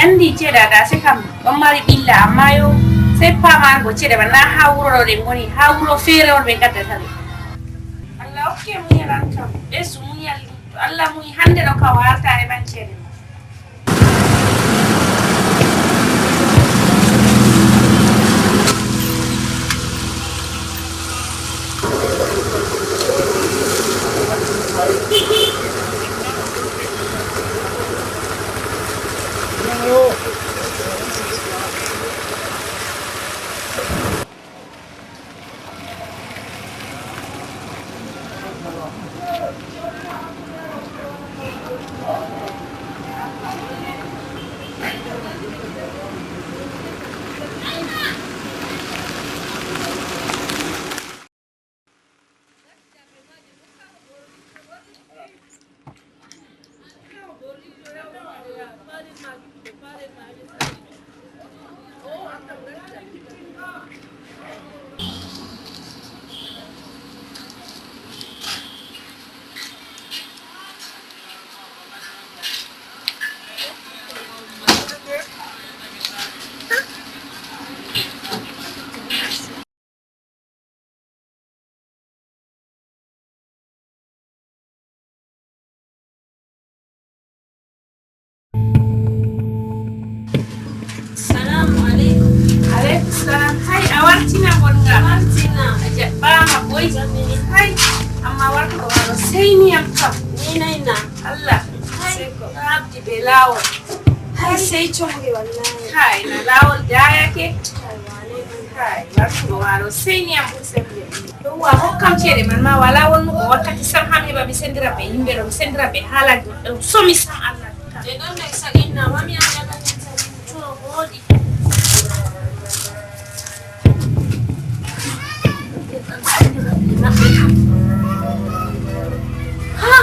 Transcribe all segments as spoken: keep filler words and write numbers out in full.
Anndi ceeɗa da se kam ɗon mari ɓilla, amma yo sey paamaango ceeɗa ba na haa wuro ɗo ɗen ngoni, haa wuro feere on ɓe ngaddata ɓe. Allah hokke muñal an kam, ɓesdu muñal ɗum. To Allah muñi hannde ɗo ka waalta heɓan ceede ma. Salamu aleykum. Aleykum salam. Hay a wartina gonga. Wartina. A jaɓɓaama boy. Hay amma wartugo ma ɗo seyni am kam. Ni nayna. Allah. Hay. Seko. Abdi be laawol. Hay sey comri wallahi. Hay na laawol dayake. Hay wane. Hay wartugo ma ɗo seyni am ɓuri sembe. Yowwa, hokkam ceede man ma wala wonnugo wakkati sam ham heɓa mi sendira be yimɓe ɗo, mi sendira be haala ɗo somi sam Allah. Te ɗon nder saɗinna ma mi annda ko to woodi. Ha,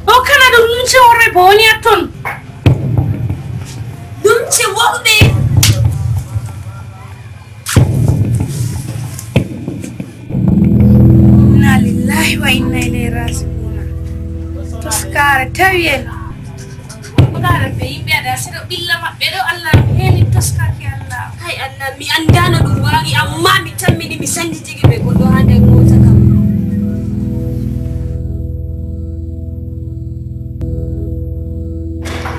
ɗo kana ɗum lumce worɓe bo woni hatton. Lumce worɓe. Inna lillahi wa inna ilayhi raji'una. Toskaare tawi en. Toskaare be yimɓe ada seɗo ɓilla maɓɓe ɗo Allah heeli toskaaki Allah. Hay Allah mi anndano ɗum waagi amma mi tammini mi sannjitike be goɗɗo haa nder mota kam.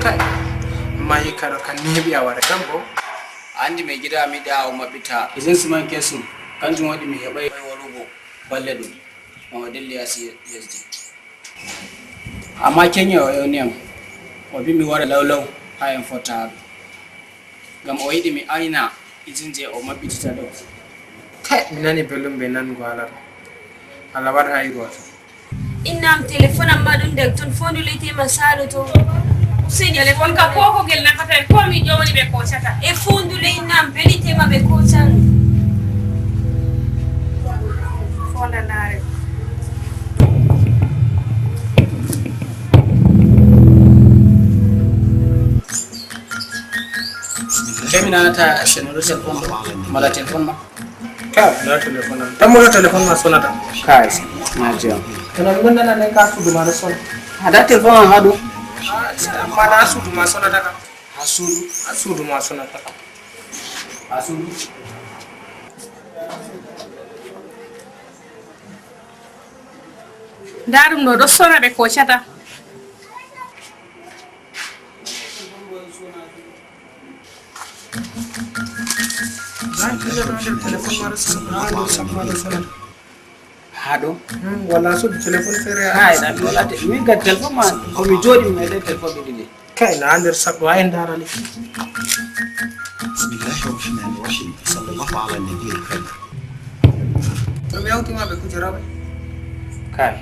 Kai, amma hikka ɗo kan neeɓi a wara kan bo. A anndi mai gida mi yiɗa o maɓɓita. Essence man kesum, kanjum waɗi mi heɓai warugo balle ɗum. On o dilli yasi lesdi. Amma kenya o ewni am, o bi mi wara lawlaw haa en fotta haa ɗo. Ngam o yiɗi mi ayna izin je o maɓɓitita ɗo. Kai, mi nani belɗum be nango haala ɗo. Allah waɗ hayru wata. Innam, telefon am ma ɗum nder ton, fondu leyte ma salo to. Useni telefon ka koko gel nafata en, ko min jowoni ɓe kocata. E fondu le innam, be leyte ma ɓe kocan. Fonda ndare. Te mi nanata seno ɗo telefon ɗo, mala telefon ma. Ka, na telefon am. Tammo ɗo telefon ma sonata. Kai, na jam. Kono mi wonda nan ka suudu ma ɗo sona. Ada telefon am haɗu. Ma na suudu ma sonata ka. Ha suudu. Ha suudu ma sonata ka. Ha suudu. Nda ɗum ɗo ɗo sona ɓe kocata. Haa ɗo? Hmm, wala suudu telefon feere. Hay, ɗan ɗo laate. Min ga telefon ma, ko mi jooɗi mi meɗe telefon ɗiɗi ɗi. Kay, na nder saɗɗo, ay ndaarani. Bismillahir Rahmanir Rahim. Sallallahu ala nabiyil karim. To mi hawti ma ɓe kujeraɓe. Kay.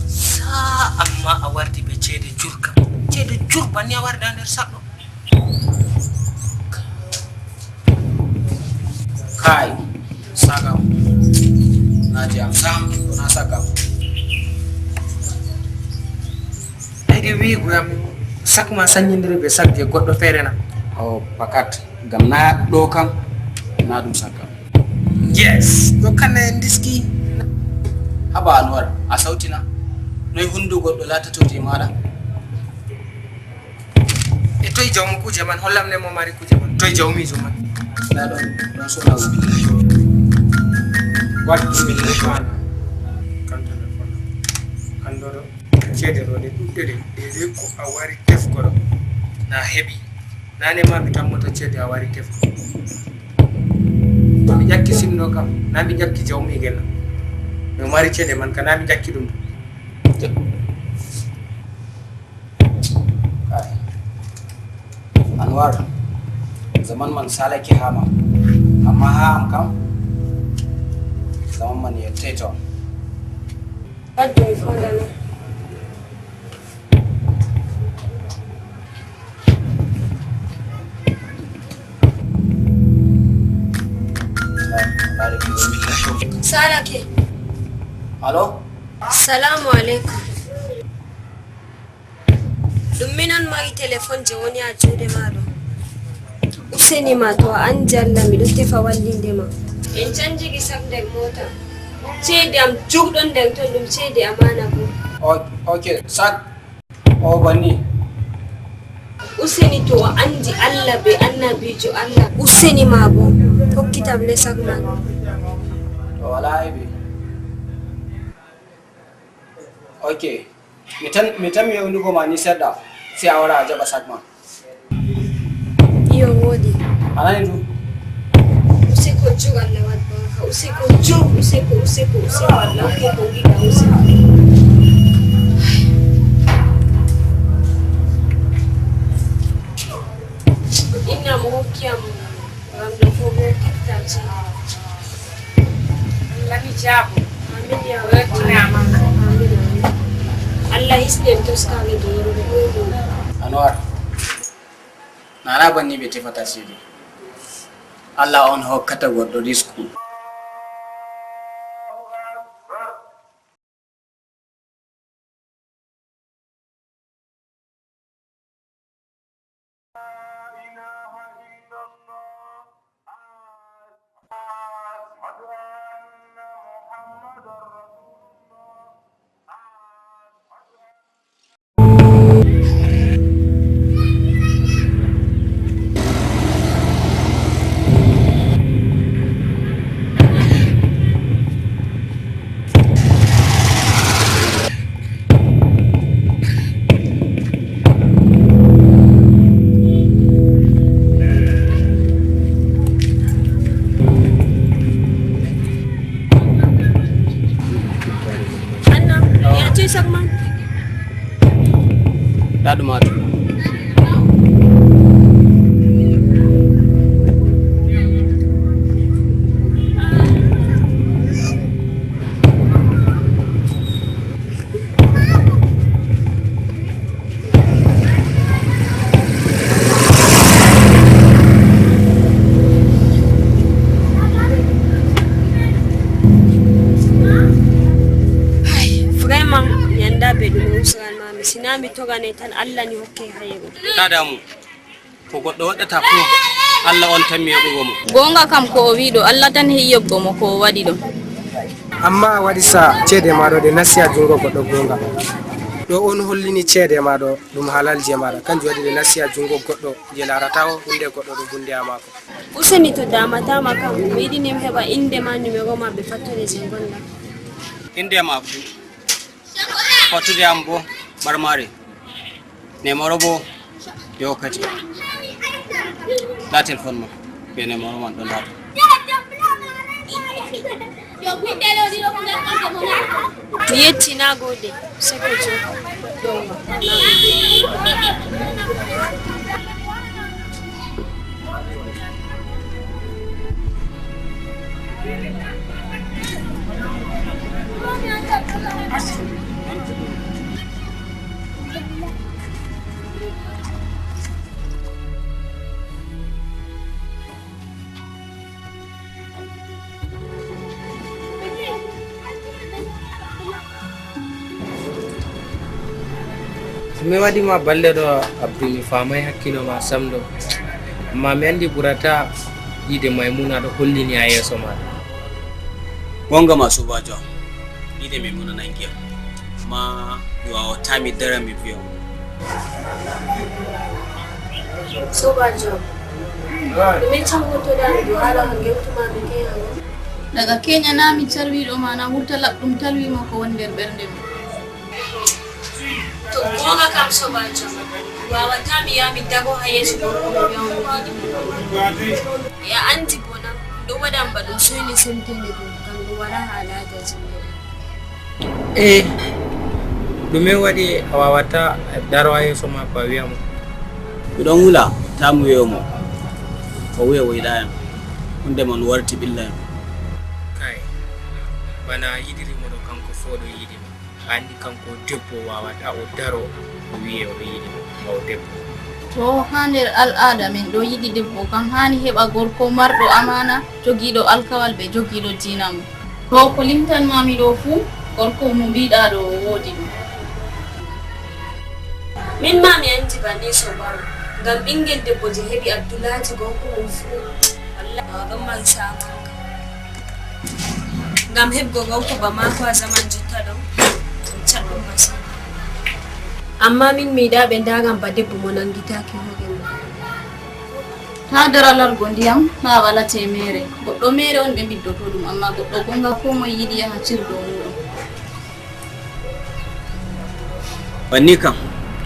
Sa amma a wardi be ceede jur kam. Ceede jur banni a warda nder saɗɗo. Kai, sagam. Na je am sam, na sagam. Ege wiigu yam. Sak ma sannyindiri be sak je goɗɗo feere na? O pakat, ngam na ɗo kam, na ɗum sak am. Yes, ɗo kam na en diski. Haba Anwar, a sawtina. Noy hundu goɗɗo laatato je maɗa? E toy jawmu kuje man? Hollam ne mo mari kuje man. Toy jawmijo man? Nda ɗon, ɗon sona. Bismillah. What? Bismillah. Kan telefon. Kan ɗo ɗo. Ceede ɗo ɗe ɗuɗɗe ɗe. Ɗe ɗe ko a wari tefgo ɗo. Na heɓi. Nane ma mi tammoto ceede a wari tefgo. To mi ƴakki sim ɗo kam. Na mi ƴakki jawmigel. Mi mari ceede man ka na mi ƴakki ɗum. Kai. Anwar, zaman man salake ha ma. Amma ha am kam, zaman man yettay to. Waddu mi fondana. Salake. Alo? Salamu aleykum. Ɗum minon mari telefon je woni ha juuɗe ma ɗo. Useni ma, to a andi Allah, miɗo tefa wallinde ma. En canjigi sak nder mota. Ceede am jurɗon nder ton, ɗum ceede amana bo. O-, ok, sak o banni. Useni, to a andi Allah be annabijo Allah. Useni ma bo, hokkitam le sak man. To wala aibi. Ok. Mi tan, mi tan mi ewnugo ma ni seɗɗa, sey a wara a jaɓa sak ma. Iyo, woodi. A nani ɗum? Useko jur Allah waɗ barka. Useko jur, useko, useko, useko Allah hokke ko giɗɗa, useko. Inna mo hokki am. Ngam ɗo fof o keftal ceede. Allah mi jaabo. Amin ya Allah. Weltinaama. Amin, amin. Allah hisni en toskaare dow yimɓe. Anwar, nana banni ɓe tefata ceede. Allah on hokkata goɗɗo risku. Anna, ya ce sak man. Daɗu maatu. Hay, vraiment, mi anndaa be ɗume usran ma mi. Si naa mi torane tan, Allah ni hokke hayru. Taa damu. Ko goɗɗo waɗata fuu, Allah on tan mi yoɓugo mo. Goonga kam ko o wi'i ɗo, Allah tan he'i yoɓgo mo ko o waɗi ɗo. Ammaa a waɗi sa'a, ceede ma ɗo ɗe nasti haa juŋngo goɗɗo goonga. Ɗo on hollini ceede ma ɗo ɗum halal je maɗa, kanjum waɗi ɗe nasti haa juŋngo goɗɗo je laarata o huunde goɗɗo ɗum huunde haa maako. Useni to damata ma kam, mi yiɗi ni mi heɓa innde ma, numéro ma be fattude je ngonɗa. Innde ma fuu. Fattude am bo barmare. Nemoro bo yo kati. Nda telefon ma. Be nemoro man ɗon haa to. Mi yetti, na gode. Seko jo. Mi waɗi ma balɗe ɗo, Abdou, mi faamay hakkilo ma sam ɗo. Amma mi anndi ɓurata yiide Maymuna ɗo hollini a yeeso ma. Goonga ma, soobaajo am. Yiide Maymuna nangi am. Amma mi waawataa mi dara mi wi'a mo. Soobaajo am, ɗume caŋngortoɗaa mi dow haala ko ngewtu ma mi keña on? Daga keña na mi calwiiɗo ma na wurta laɓɗum talwi ma ko woni nder ɓernde ma. To goonga kam, soobaajo am, mi waawataa mi yaha mi dago haa yeeso gorko mi wi'a mo mi yiɗi mo. A anndi boo na, ɗum ɗo waɗa am ba ɗum soyni semteende ɗum, ngam ɗum waɗa haalaaji meeɗen. Ee, ɗume waɗi a waawataa daro haa yeeso maako a wi'a mo? Mi ɗon hula taa mi wi'o mo, o wi'a o yiɗaay am. Huunde man warti ɓilla am. Kay, bana a yiɗiri mo ɗo, kanko fuu o ɗon yiɗi ma. A anndi kanko o debbo, o waawataa o daro o wi'e o ɗon yiɗi mo, ngam o debbo. To haa nder al'aada men ɗo yiɗi debbo kam haani heɓa gorko marɗo amaana, jogiiɗo alkawal bee jogiiɗo diina mum. To ko limtan ma mi ɗo fuu, gorko mo mbiɗa ɗo o woodi ɗum. Min ma mi anndi banni soobaajo, ngam ɓinngel debbo je heɓi Abdullaahi gorko mum fuu, wallahi o ɗon mari saa'a manga. Ngam heɓgo gorko ba maako haa zaman jotta ɗo, ɗum caɗɗum masin. Ammaa min mi yiɗaa ɓe ndaara am ba debbo mo nangitaaki hoore mum. Haa dara largo ndiyam, haa wala teemeere. Goɗɗo meere on ɓe mbiddoto ɗum, ammaa goɗɗo goonga koo moye yiɗi yaha cir dow muuɗum. Banni kam,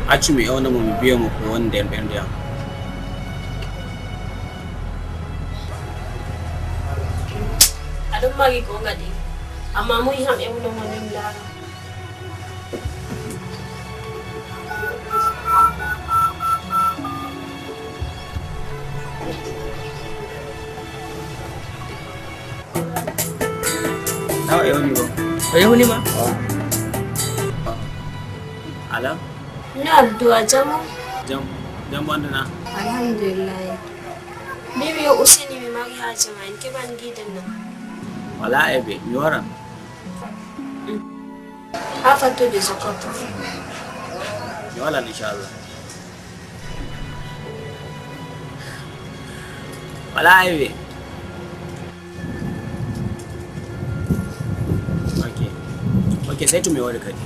accu mi ewna mo, mi bi'a mo ko woni nder ɓernde am. A ɗon mari goonga de, ammaa moy ham ewna mo nden laara? Awa, ewni mo. O ewni ma? Ala? No Abdu, a jamo? Jam, jam wonde na? Alhamdulillahi. Mbiimi yo useni mi mari haaje ma, en keɓan giiden na? Wala ebe, mi waran. Haa fattude Sokoto. Mi waran, inchallah. Wala ebe. Ok. Ok, sey to mi wari kadi.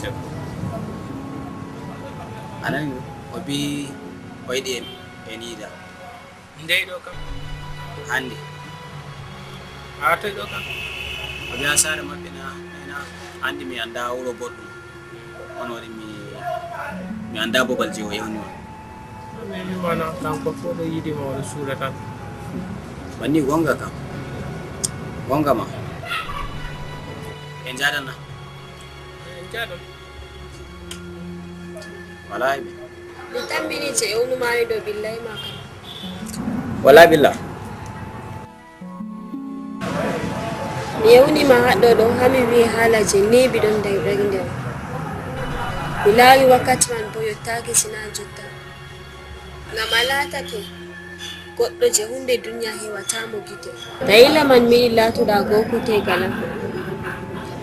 Sey ko. Anan o bi o yiɗi en, en yiida. Ndey ɗo kam? Hannde. A artoy ɗo kam? O wi'a saare maɓɓe na, na anndi mi anndaa wuro goɗɗum. On waɗi mi, mi anndaa babal je o ewni ma. Mi wi'ma na, kanko fuu ɗo yiɗi ma, o ɗo suura tan. Banni goonga kam. Goonga ma. En njaadan na? En njaadan. Walaa ebe. Mi tammini je ewnumami ɗo billay ma kam. Walaa billa. Mi ewni ma haɗɗo ɗo, haa mi wi'i haala je neeɓi ɗon nder ɓernde am. Mi laari wakkati man boo yottaaki sina jotta. Ngam a laatake goɗɗo je huunde duniya hewataa mo gite. Dalila man mi yiɗi laatoɗa gorko tegal am.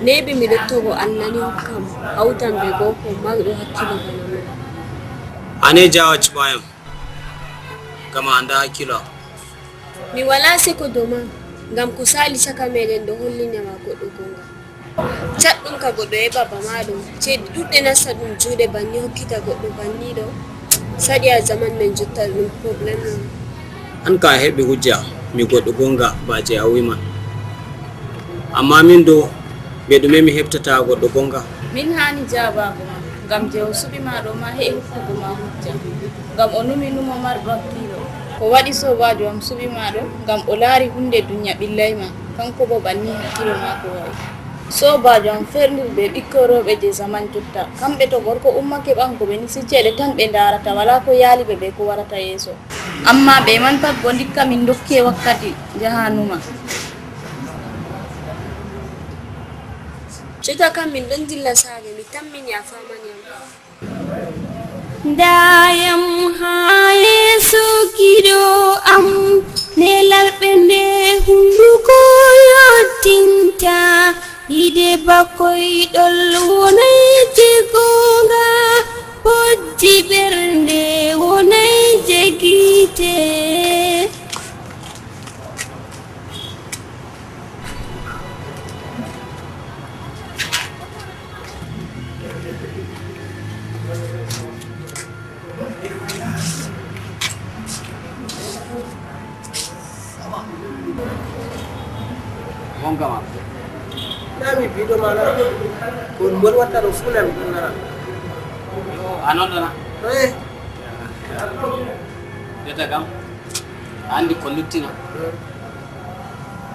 Neeɓi mi ɗottogo Allah ni hokkam, hawtam bee gorko marɗo hakkilo bana ma. Ane jawa cuɓayam, ngam a anndaa hakkilo am. Mi walaa seko dow ma, ngam ko saali caka meeɗen ɗo hollini ma goɗɗo goonga. Caɗɗum ka goɗɗo heɓa ba maaɗum, ceede ɗuuɗɗe nasta ɗum juuɗe banni hokkita goɗɗo banniiɗo. Saɗi a zaman men jotta ɗum problème non. An ka a heɓi hujja, mi goɗɗo goonga ba je a wi'i man. Ammaa min do, be ɗume mi heɓtata goɗɗo goonga? Min haani jaabaago ma, ngam je o suɓi ma ɗo ma he'i hokkugo ma hujja. Ngam o numi numo marɗo hakkiilo. Ko waɗi soobaajo am suɓi ma ɗo, ngam o laari huunde dunya ɓillay ma, kanko boo banni hakkiilo maako wa'i. Soobaajo am, ferndiri bee ɓikkoy rewɓe jey zaman jotta. Kamɓe to gorko ummake ɓaŋgo ɓe ni, sey ceede tan ɓe ndaarata, walaa ko yaali ɓe bee ko warata yeeso. Ammaa bee man pat boo ndikka min ndokke wakkati jahanuma. Jotta kam min ɗon dilla saare, mi tammini a faamani am. Ndaayam haa yeeso giɗo am, nelal ɓernde hunnduko yottinta, yiide bakoy ɗol wonay je goonga. Di ɓernde wonay jegite. Gonga ma. Nami biɗo mana. Ko mon watta ɗo fu nami ɗon nana. Yo, a non ɗona. Eh. Deta kam. Andi ko luttina.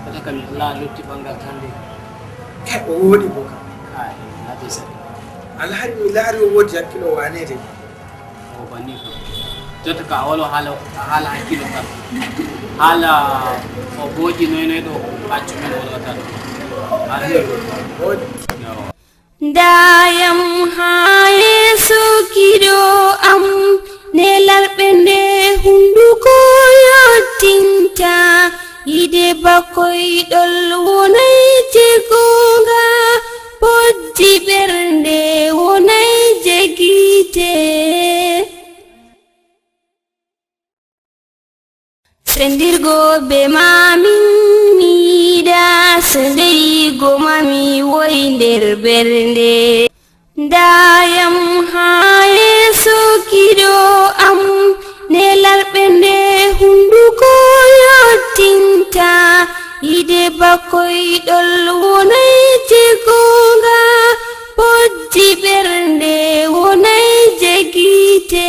Deta kam la lutti bangal tande. Eh, o wodi boka. Ay, na bisa. Alhaji mi laari o wodi hakkilo wanede. O banni ko. Jotta ka wolo haala, haala hakkilo kan. Haala o booji noy noy ɗo accu men wolo tan. Haala. Yo. Ndayam haa yeeso giɗo am, nelarɓe nde hunduko yottinta. Yiide bakoy ɗol wonay je goonga, bojji ɓernde wonay je gite. Sendirgo be maamin mi yiɗa, sendeyigo ma mi woyi nder ɓernde. Ndayam haa yeeso giɗo am, nelarɓe nde hunduko yottinta. Yiide bakoy ɗol wonay je goonga, bojji ɓernde wonay je gite.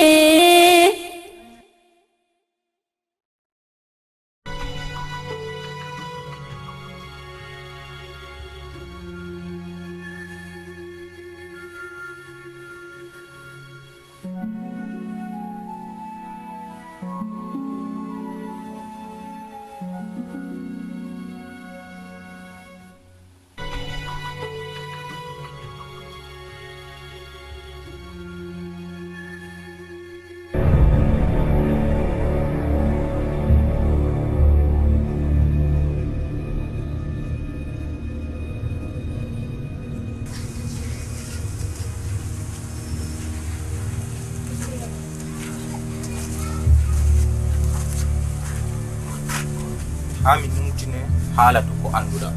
Haa mi numtine haala to ko annduɗaa.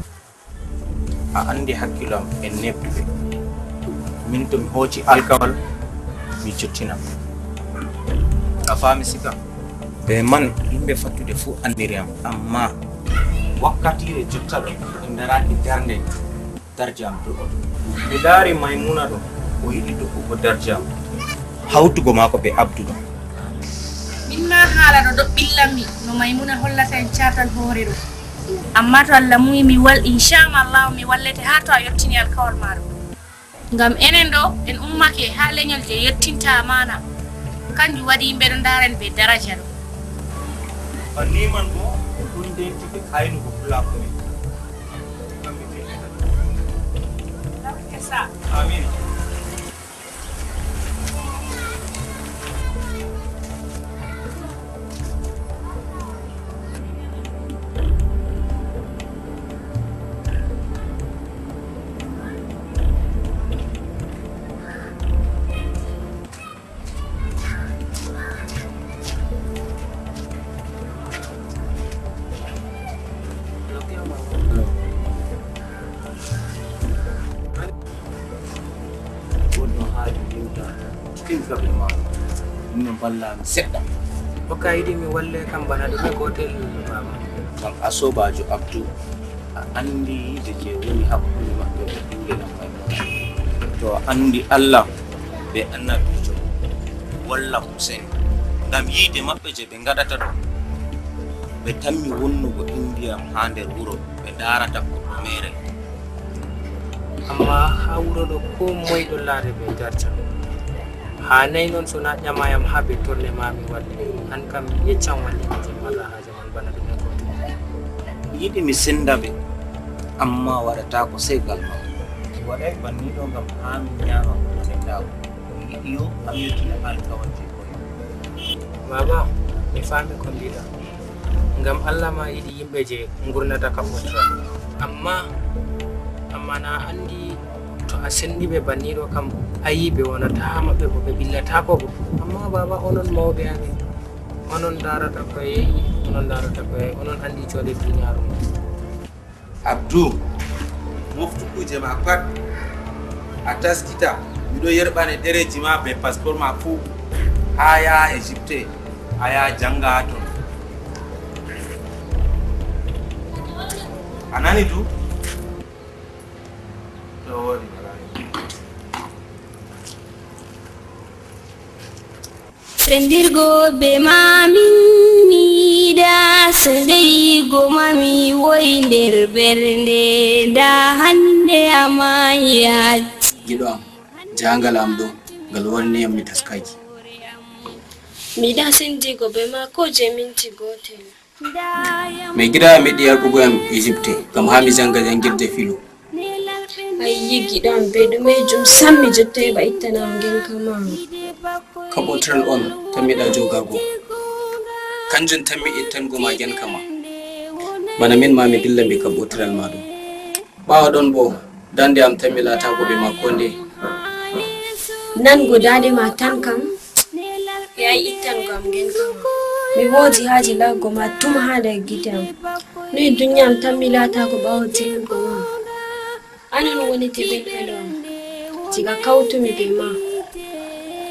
A anndi hakkilo am e neeɓduɓe. Min to mi hooci alkawal, mi jottinan. A faami sika? Be man, yimɓe fattude fuu anndiri am, ammaa wakkatiire jotta ɗo, ɓe ndaraaki darnde darja am do'oto. Mi laari Maymuna ɗo, o yiɗi do'ugo darja am. Hawtugo maako be Abdu ɗo. Min ma haala ɗo ɗo ɓillanmi, no Maymuna hollata en caatal hoore ɗo. Ammaa to Allah muyi mi wal, inchallah mi wallete haa to a yottini alkawal maaɗa. Ngam enen ɗo, en ummake haa lenyol je yottinta amaana. Kanjum waɗi yimɓe ɗo ndaara en be daraja ɗo. Banni man bo, ɗum deentike aynugo pulaaku men. Kamɓe be. Amiin. Wonno haaju ndimta, tinka be maaro. Ɗum no mballaa mi seɗɗa. Hokka yiɗi mi walle kam bana ɗume gootel, baaba. Ngam a soobaajo Abdu, a anndi yiide je woni hakkunde maɓɓe be ɓinngel am Maymuna. To a anndi Allah be annabiijo, walla Hussein. Ngam yiide maɓɓe je ɓe ngaɗata ɗo, ɓe tammi wonnugo Indiya haa nder wuro, ɓe ndaarata goɗɗo meere. Ammaa haa wuro ɗo, koo moy ɗon laare bee darja. Haanaay non, so na ƴama yam haa be torne ma mi walle. An kam, yeccan walliiɓe je marɗa haaje man bana ɗume koo toye. Mi yiɗi mi senda ɓe, ammaa waɗataako sey gal ma. Mi waɗaay banni ɗo ngam haa mi ɲaama ko nanetaako. Mi yiɗi yo a yottina alkawal je koyɗum. Baaba, mi faami ko mbiɗa. Ngam Allah ma yiɗi yimɓe je ngurnata ka fotira. Amma, amma na a anndi to A sendiiɓe banniiɗo kam, ayiiɓe wonata maɓɓe ko ɓe ɓillataako ko. Amma baaba, onon mawɓe amin, onon ndarata koye, onon ndarata koye, onon anndi coode duniyaaru. Abdou, moftu kuuje ma pat. A taskita, miɗo yerɓane ɗereeji ma be passeport ma fuu haa yaha Egypte, a yaha jannga haa ton. A nani du? To wooɗi. Sendirgo be ma min mi yiɗa, sendeygo ma mi woyi nder ɓernde, nda hande a maayi a hacci. Giɗo am, jahangal am ɗo, ngal warni yam mi taskaki. Mi yiɗa sendigo be ma ko je minti gotel. Mi giɗa mi yiɗi yaɓugo yam Egypte, ngam haa mi jannga janngirde filo. Ay, yigiɗo am, be ɗumejum sam mi jottoy ba ittana am ngenka ma. Kaɓɓotiral on tammiɗa jogago, kanjum tammi ittango ma ngenka ma. Bana min ma mi dilla be kaɓɓotiral ma ɗum. Ɓaawo ɗon bo, dande am tammi laatago be ma ko ndeye. Nango dande ma tan kam, yahi ittango am ngenka ma. Mi woodi haaje laargo ma tum haa nder gite am. Noy duniya am tammi laatago ɓaawo dillugo ma? An on woni te belɗo am. Diga kawtumi be ma,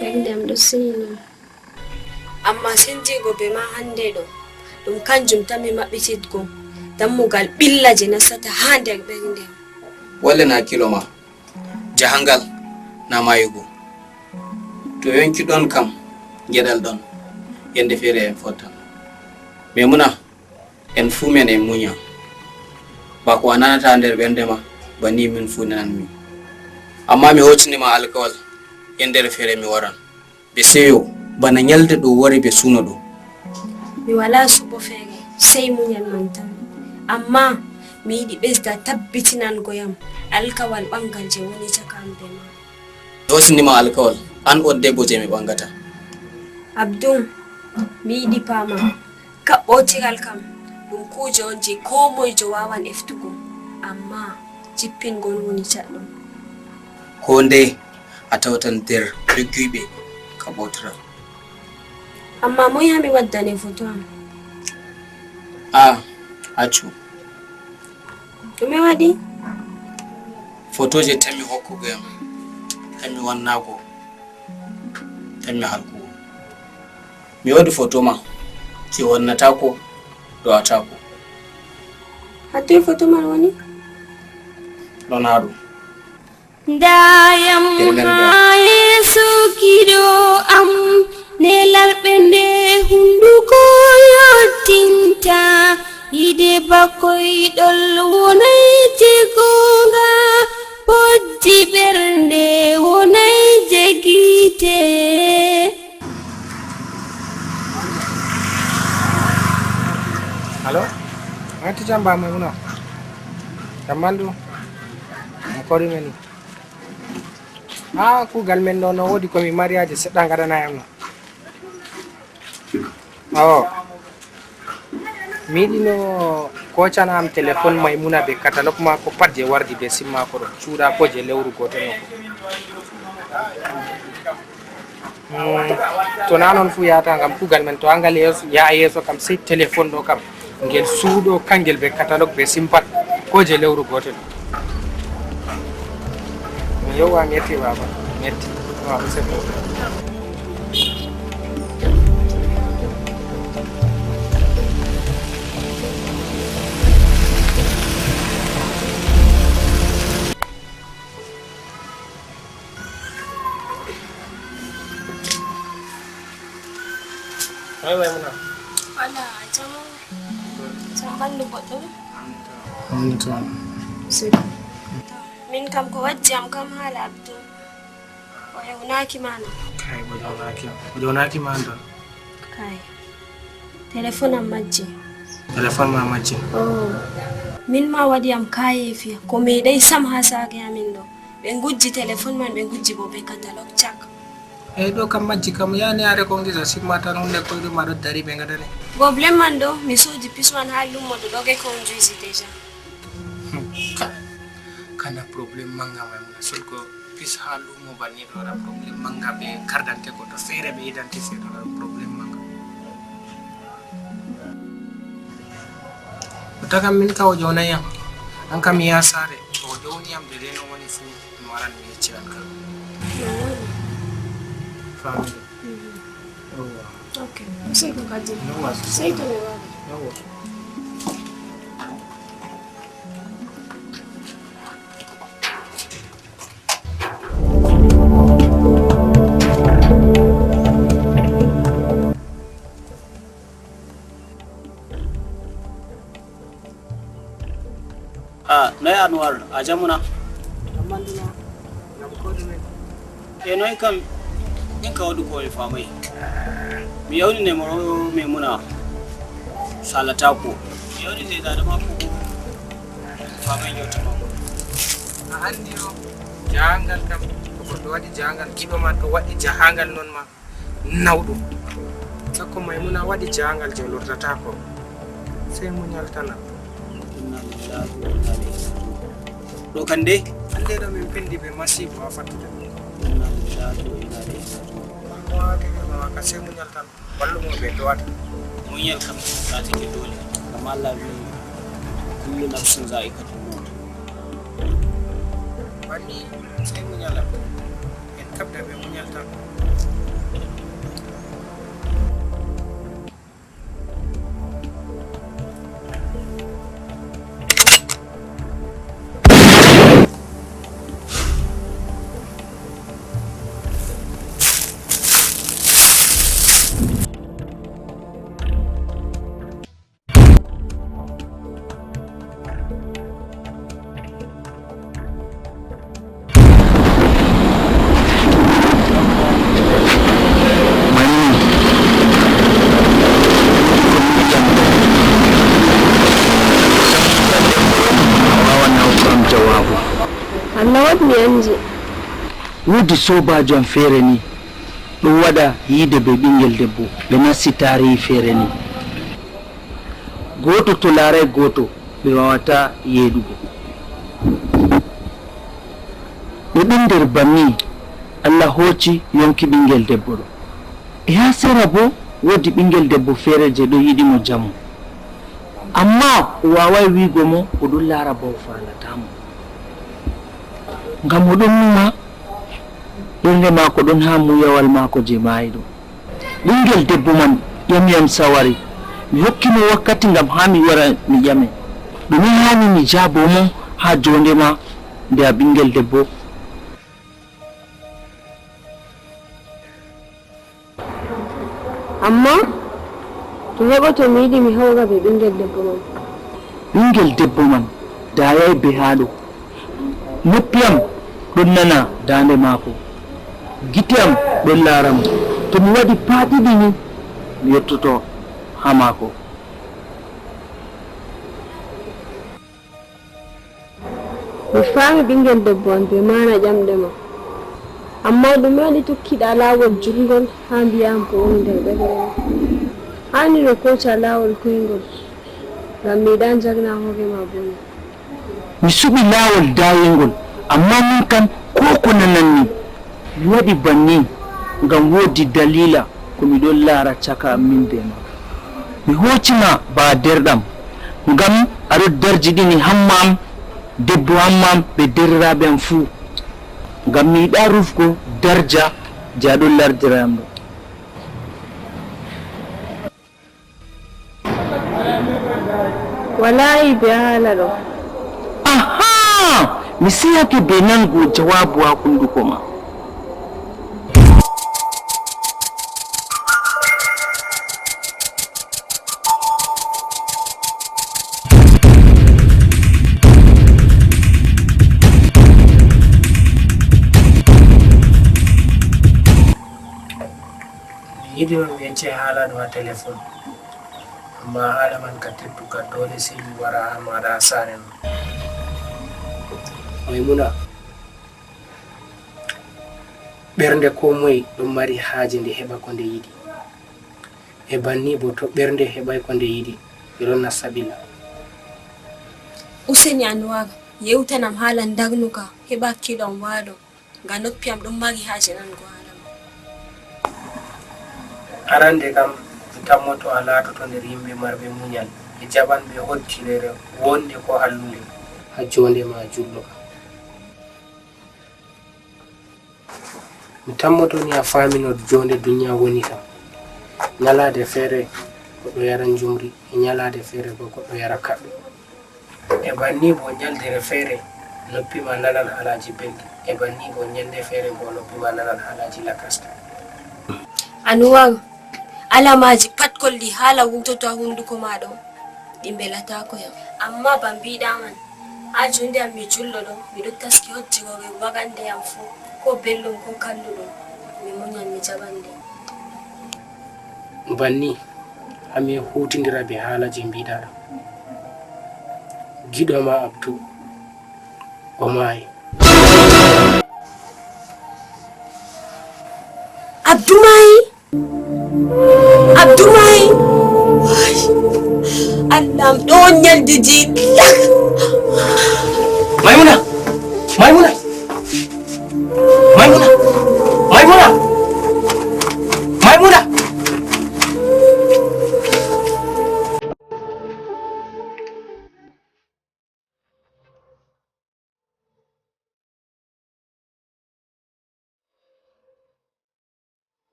ɓernde am ɗo seyno. Amma sendigo be ma hande ɗo, ɗum kanjum tammi maɓɓititgo dammugal ɓilla je nastata haa nder ɓernde am. Wallen hakkilo ma, jahangal na mayugo. To yonki ɗon kam, geɗal ɗon, yende feere en fottan. Maimuna, en fuu men en munya. Ba ko a nanata nder ɓernde ma, ba ni min fuu nananmi. Amma mi hootini ma alkawal, yendere feere mi waran. Be seyo, bana nyalde ɗo wari be suno ɗo. Mi wala suɓo feere, sey munyal man tan. Amma mi yiɗi ɓesda tabbitinango yam alkawal ɓangal je woni caka am be ma. Mi hosini ma alkawal, an on debbo je mi ɓangata. Abdum, mi yiɗi paama. Kaɓɓotiral kam, ɗum kuuje on je koo moyjo wawan eftugo, amma jippingol woni caɗɗum. Koo ndeye a tawtan nder ligguyɓe kaɓɓotiral. Amma moy haa mi waddane foto am? Ah, accu. Ɗume waɗi? Foto je tammi hokkugo yam, tammi wannago, tammi halkugo. Mi waɗi foto ma, je wannatako, do'atako. Hattoy foto man woni? Ɗon haa ɗo. Ndayam haa yeeso giɗo am, nelal ɓernde hunduko yottinta, yiide bakkoy ɗol wonay je goonga, bojji ɓernde wonay je giite. Allo? Anti jamba Maimuna. Jamman ɗum. Mo kori meni. Haa kuugal men ɗo no woodi ko mi mari haaje seɗɗa ngaɗana yam no. Awo. Mi yiɗi no kocana am telefon Maimuna be katalog maako pat je wardi be sim maako ɗo. Cuuɗa ko je lewru gootel no. Mm, to na non fu yahata ngam kuugal men to angal yeeso, yaha yeeso kam sey telefon ɗo kam. Ngel suuɗo kangel be katalog be simpat ko je lewru gootel. Mi yowa mi yetti baba, mi yetti. Wa useko. Way way muna. Wala jam. Jam ɓandu boɗɗum. Min kam ko wajji am kam haala Abdu. O ewnaaki ma no? Kay, o ewnaaki. O ewnaaki ma no? Kay. Telefon am majji. Telefon ma majji? Oh. Min ma waɗi am kayeefi. Ko meeɗay sam haa saare amin ɗo. Ɓe ngujji telefon man, ɓe ngujji bo be katalog cak. Eyi, ɗo kam majji kam, yani are ko ngisa simma tan hunde koyɗum aɗo dari ɓe gadane. Goblem man ɗo, mi soodi pis man haa lumo ɗo doge ko on juisi déjà. Hmm, ka, ka Ana problème manga, Maymuna. Sol ko pis ha lumo banni ɗo, waɗa problème manga, ɓe kardante ko to feere, ɓe identifié ɗo, waɗa problème manga. O tagam min ka o ƴownay yam. An kam mi yaha saare, to o ƴowni yam de, de no woni fu, mi waran mi yecciran kam. Family. Yawwa. Ok. Useko kadi. Yawwa. Sey to mi wari. Yawwa. Ah, noy Anwar, a jamuna? Amanduna, ngam ko ɗume? E noy kam, min ka waɗu ko mi famay. Mi yawni ne mo Maymuna salata ko. Mi yawni ne dada mako famay yawta mako. A andi o jahangal kam, to goɗɗo waɗi jahangal, giɗo ma to waɗi jahangal non ma. Nawɗum. Sakko Maymuna waɗi jahangal je o lortataako. Sey munyal tan. Inna lillahi wa inna ilayhi raji'un. Ɗo kan de? Hande ɗo min pindi be masibo ha fattude. Inna lillahi wa inna ilayhi raji'un. Ko wawata wi'ugo ma ka sey munyal tan. Wallumo ɓe towata. Munyal kam laatake doole. Ngam Allah wi'i, "Kullu nafsin za'iqatul mawt." Banni, sey munyal am. En kabda be munyal tan. Allah waɗi mi anndi. Woodi soobaajo am feere ni, ɗon waɗa yiide bee ɓiŋngel debbo, ɓe nasti taarihi feere ni. Gooto to laaraay gooto, ɓe waawataa yeeɗugo. Ɓe ɗon nder banni, Allah hooci yonki ɓiŋngel debbo ɗo. E haa sera boo, woodi ɓiŋngel debbo feere jey ɗon yiɗi mo jamu. Ammaa o waawaay wi'go mo o ɗon laara ba o faalataa mo. Ngam o ɗon numa, ɓernde maako ɗon haa muuyawal maako jey maayɗo. Ɓiŋngel debbo man ƴami yam saawari. Mi hokki mo wakkati ngam haa mi wara mi ƴame. Ɗume haani mi jaabo mo haa joonde ma nde a ɓiŋngel debbo? Ammaa to heɓoto mi yiɗi mi hawra bee ɓiŋngel debbo man. Ɓiŋngel debbo man daayaay bee haa ɗo. Noppi am ɗon nana daande maako. Gite am ɗon laara mo. To mi waɗi paaɗi ɗiɗi ni, mi yottoto haa maako. Mi faami ɓiŋngel debbo am bee maana ƴamɗe ma. Ammaa ɗume waɗi tokkiɗa laawol juɗngol haa mbi'an ko woni nder ɓernde ma? Haani no kooca laawol koyngol, ngam mi yiɗaa njagna hoore ma bone. Mi suɓi laawol daayeeŋgol, ammaa min kam koo ko nananmi. Mi waɗi banni ngam woodi daliila ko mi ɗon laara caka am min bee ma. Mi hooci ma ba deerɗam, ngam a ɗon darjiɗini hamma am, debbo hamma am bee deerɗiraaɓe am fuu. Ngam mi yiɗaa rufgo darja jey a ɗon laardira yam ɗo. Walaa aybe haa haala ɗo. Ahaa! Mi seyake bee nango jawaabu haa hunnduko ma. Mi yiɗi on mi yecce haala ɗo haa telefon. Ammaa haala man ka tedduka, doole sey mi wara haa maaɗa haa saare non. Maymuna, ɓernde koo moy ɗon mari haaje nde heɓa ko nde yiɗi. E banni boo, to ɓernde heɓaay ko nde yiɗi, nde ɗon nasta ɓilla. Useni Anwar, Yewtanam haala ndarnuka, heɓa hakkilo am waalo, ngam noppi am ɗon mari haaje nango haala ma. Arande kam, mi tammoto a laatoto nder yimɓe marɓe munyal, e jaɓanɓe hoddireere wonde ko hallunde. Haa joonde ma julɗo kam. Mi tammoto ni a faamino joonde duniya woni kam. Nyalaade feere goɗɗo yara njumri, e nyalaade feere bo goɗɗo yara kaɓɓe. E banni bo nyaldere feere noppi ma nanan haalaaji belɗi, e banni bo nyande feere bo noppi ma nanan haalaaji lakasɗi. Anuwar, alamaaji pat kolli haala wurtoto haa hunduko ma ɗo, ɗi mbelataako yam. Ammaa bambiiɗa man, haa joonde am mi julɗo ɗo, miɗo taski hoddiroore warande yam fuu, ko belɗum ko kalluɗum, mi munyan mi jaɓan nde. Banni, haa mi huutindira bee haala jey mbiiɗa ɗo. Giɗo ma Abdu, o maayi. Abdu maayi? Abdu maayi? Allah am, ɗo on nyaldi ji lak. Maymuna! Maymuna! Maymuna! Maymuna! Maymuna!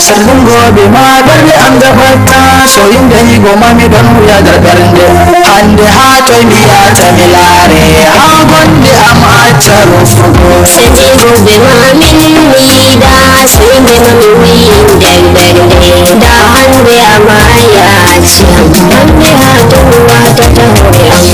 Sallungooɓe ma ɓerɗe am gafatta, so yimɓe yigo ma mi ɗon wuya nder ɓernde. Hannde haa toy mbiyata mi laare, haa gonde am acca rufugo. Sallungooɓe ma min mi yiɗa, so yimɓe ma mi wuyi nder ɓernde. Nda hannde a maayi a acci am, hannde haa toy mi watata hoore am.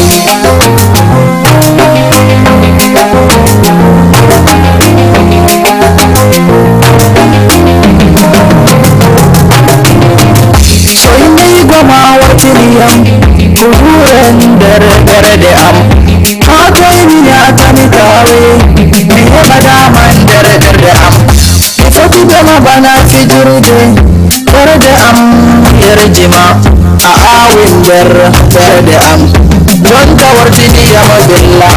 So yimɓe yigo ma wartiri yam, ko huuren nder ɓerɗe am. Haa toy mi yaata mi taawe, mi heɓa dama nder ɓerɗe am. Mi foti bee ma bana fijirde, ɓerɗe am yerji ma, a aawi nder ɓerɗe am. Jonta wartini yam billa.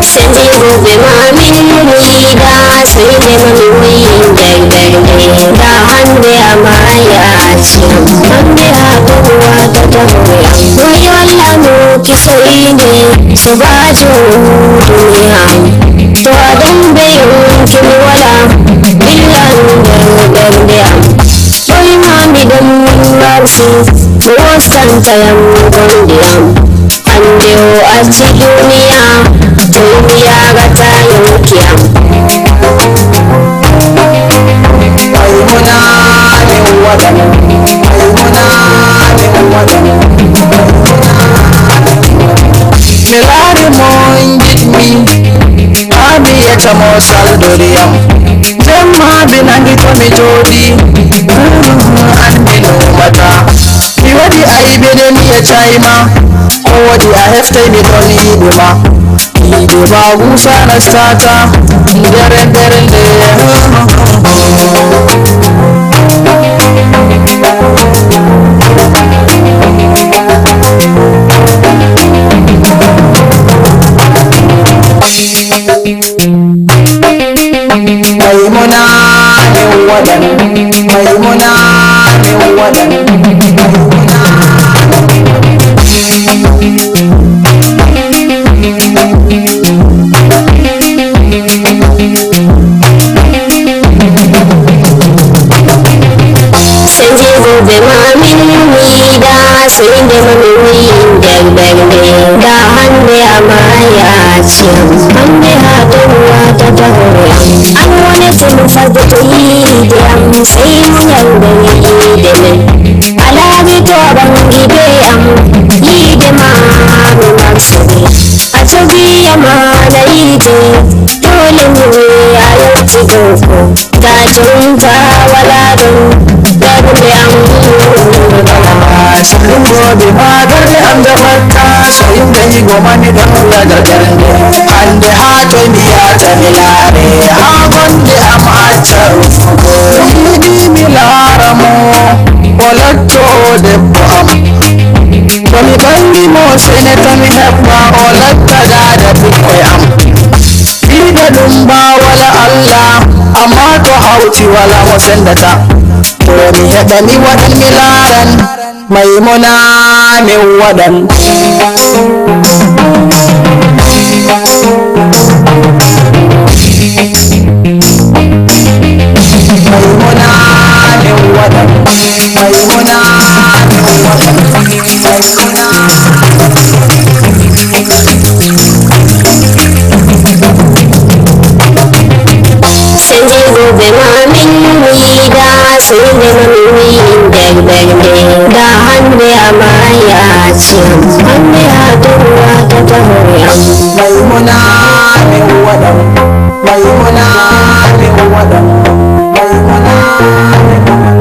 Sendingo be mamin muida, soinde mami woi nder bernde. Da hande amaya aciyam, bambe ha kowa ta tahoyam. Wayo Allah no ki soinde, sobajo duniya. To a ɗon be yonki mi wala, dillan nder ɓernde am. Ɓoyma mi ɗon marsi, mo wostanta yam gonɗi am. Hande o acci duniya, toy mi yagata yonki am. Maymuna min waɗan, Maymuna min waɗan. Mi laari mo on yiɗmi, haa mi yecca mo saldori yam. Jemma mi nangi to mi jooɗi, an mi luumata. Mi waɗi aybe de mi yeccay ma. Ko waɗi a heftay mi ɗon yiɗi ma. Yiɗi ma gusa nastata nder ɓernde. Maymuna min waɗan, Maymuna min waɗan, Maymuna. Sendingo be mamin muida, soinde mami woi nder ɓernde. Da hande amaya aciyam, bambe ha to mi watata hoore am. An wonete mo farduɗo yiide am, sey munyal nder yiide men. A laari to a ɓangi be am, yiide ma mi warsini. A jogi amaana yiide, dole mi wi'a yau Siɗo ko ta jonta wala ɗon ɓernde am. Sallumooɓe ma ɓernde am jaɓatta, so yimɓe yigo ma mi ɗon raga ɓernde. Hannde haa toy mi yahata mi laare, haa gonde am acca rufugo. Mi yiɗi mi laara mo, o latto debbo am. To mi ɓangi mo sene to mi heɓɓa, o latta daada ɓikkoy am. Ɓiɗɗo ɗum ba wala Allah, amma to hawti wala mo sendata. To mi heɓa mi waɗan mi laaran, Maymuna min waɗan. Maymuna min waɗan, Maymuna min waɗan, Maymuna. Sendigo be ma min mi yiɗa, sende ma mi wiyi nder ɓernde. Nda hande amarya acciyam, hande ha dum watata hore am. Maymuna min waɗan, Maymuna min waɗan, Maymuna min waɗan.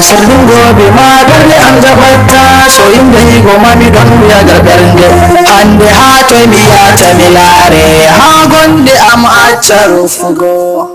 Sallungooɓe ma ɓernde am jaɓatta, so yimɓe yigo ma mi ɗon yaga ɓernde. Hande haa toy mi yahata mi laare, haa gonde am acca rufugo.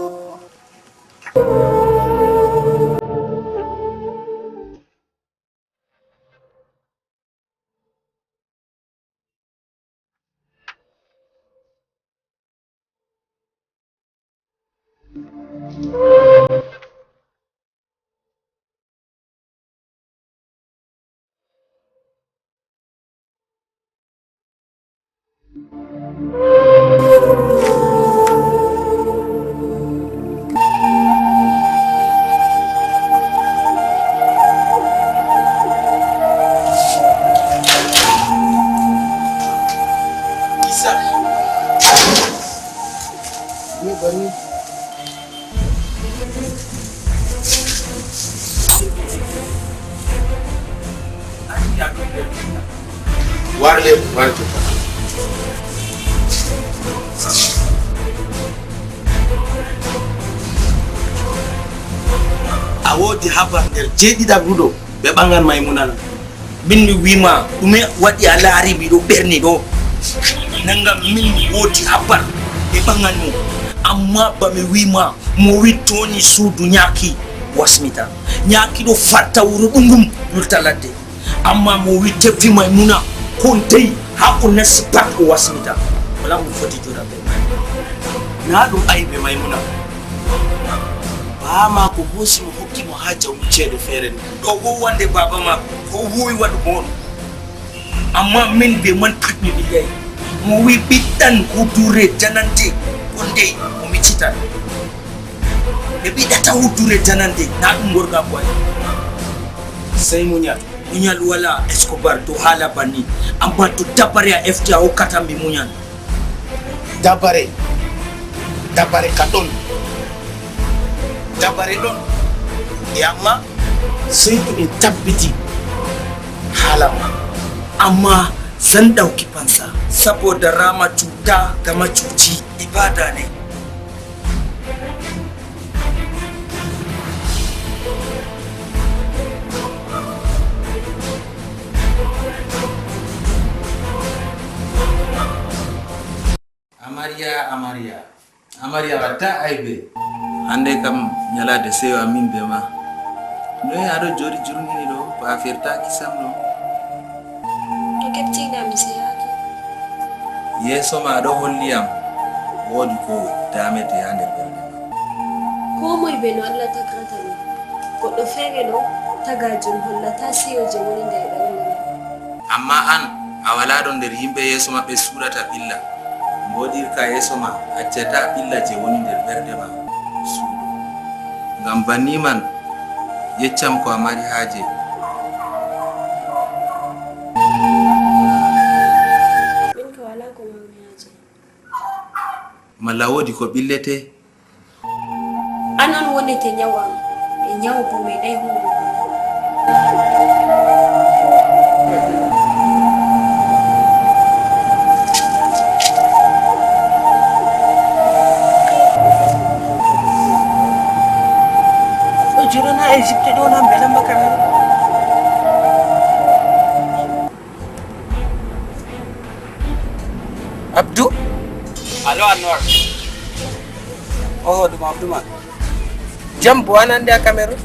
Warle, warle. A woodi habar nder jeeɗiɗaɓru ɗo, ɓe ɓaŋgan Maymuna na? Min mi wiima, ɗume waɗi a laari miɗo ɓerni ɗo? Nanga min mi woodi habar ɓe ɓaŋgan mo. Amma ba mi wiima, mo wi toni suudu nyaaki wasmita. Nyaaki ɗo farta wuro ɗuŋgum yurta ladde. Amma mo wi tefi Maymuna, ko ndey haa o nasti pat o wasmita. Wala mo foti jooɗa be Maymuna. Na ɗum aybe Maymuna. Baa maako hoosi mo hokki mo haa jawmu ceede feere ni. Ɗo wowande baaba maako, ko o wuwi waɗugo on. Amma min be man pat mi ɓillaay. Mo wi ɓiɗɗan hudure janante, ko ndey o miccitan. Ɓe ɓiɗɗata hudure janante, na ɗum gorgaaku ay. Sey munyal. Munyal wala Escobar to haala banni. Amma to dabare a efti a hokkata mi munyal. Dabare, dabare ka ɗon. Dabare ɗon. E amma sey to mi tabbiti haala ma. Amma zan ɗauki fansa. Saboda rama cuta ga macuci ibada ne. Amariya, Amariya, Amariya, watta aybe. Hande kam nyalade seyo amin be ma. Noy aɗo jooɗi jurmini ɗo, ko a fertaki sam ɗo? To keɓtiɗa mi seyaki. Yeeso ma ɗo holli am woodi ko damete ha nder ɓernde ma. Ko moy be no Allah tagrata ɗum. Goɗɗo feere ɗo tagajum hollata seyo je woni nder ɓernde ma. Amma an, a wala ɗon nder yimɓe yeeso maɓɓe suuɗata ɓilla. Mboɗirka yeeso ma, accata ɓilla je woni nder ɓernde ma suuɗo. Ngam banni man, yeccam ko a mari haaje. Min ka wala ko mawmi haaje. Malla woodi ko ɓillete? An on wonete nyawu am, e nyawu bo meeɗay huuwugo. Oho, ɗum Abdouman. Jam bo an andi a Cameroun?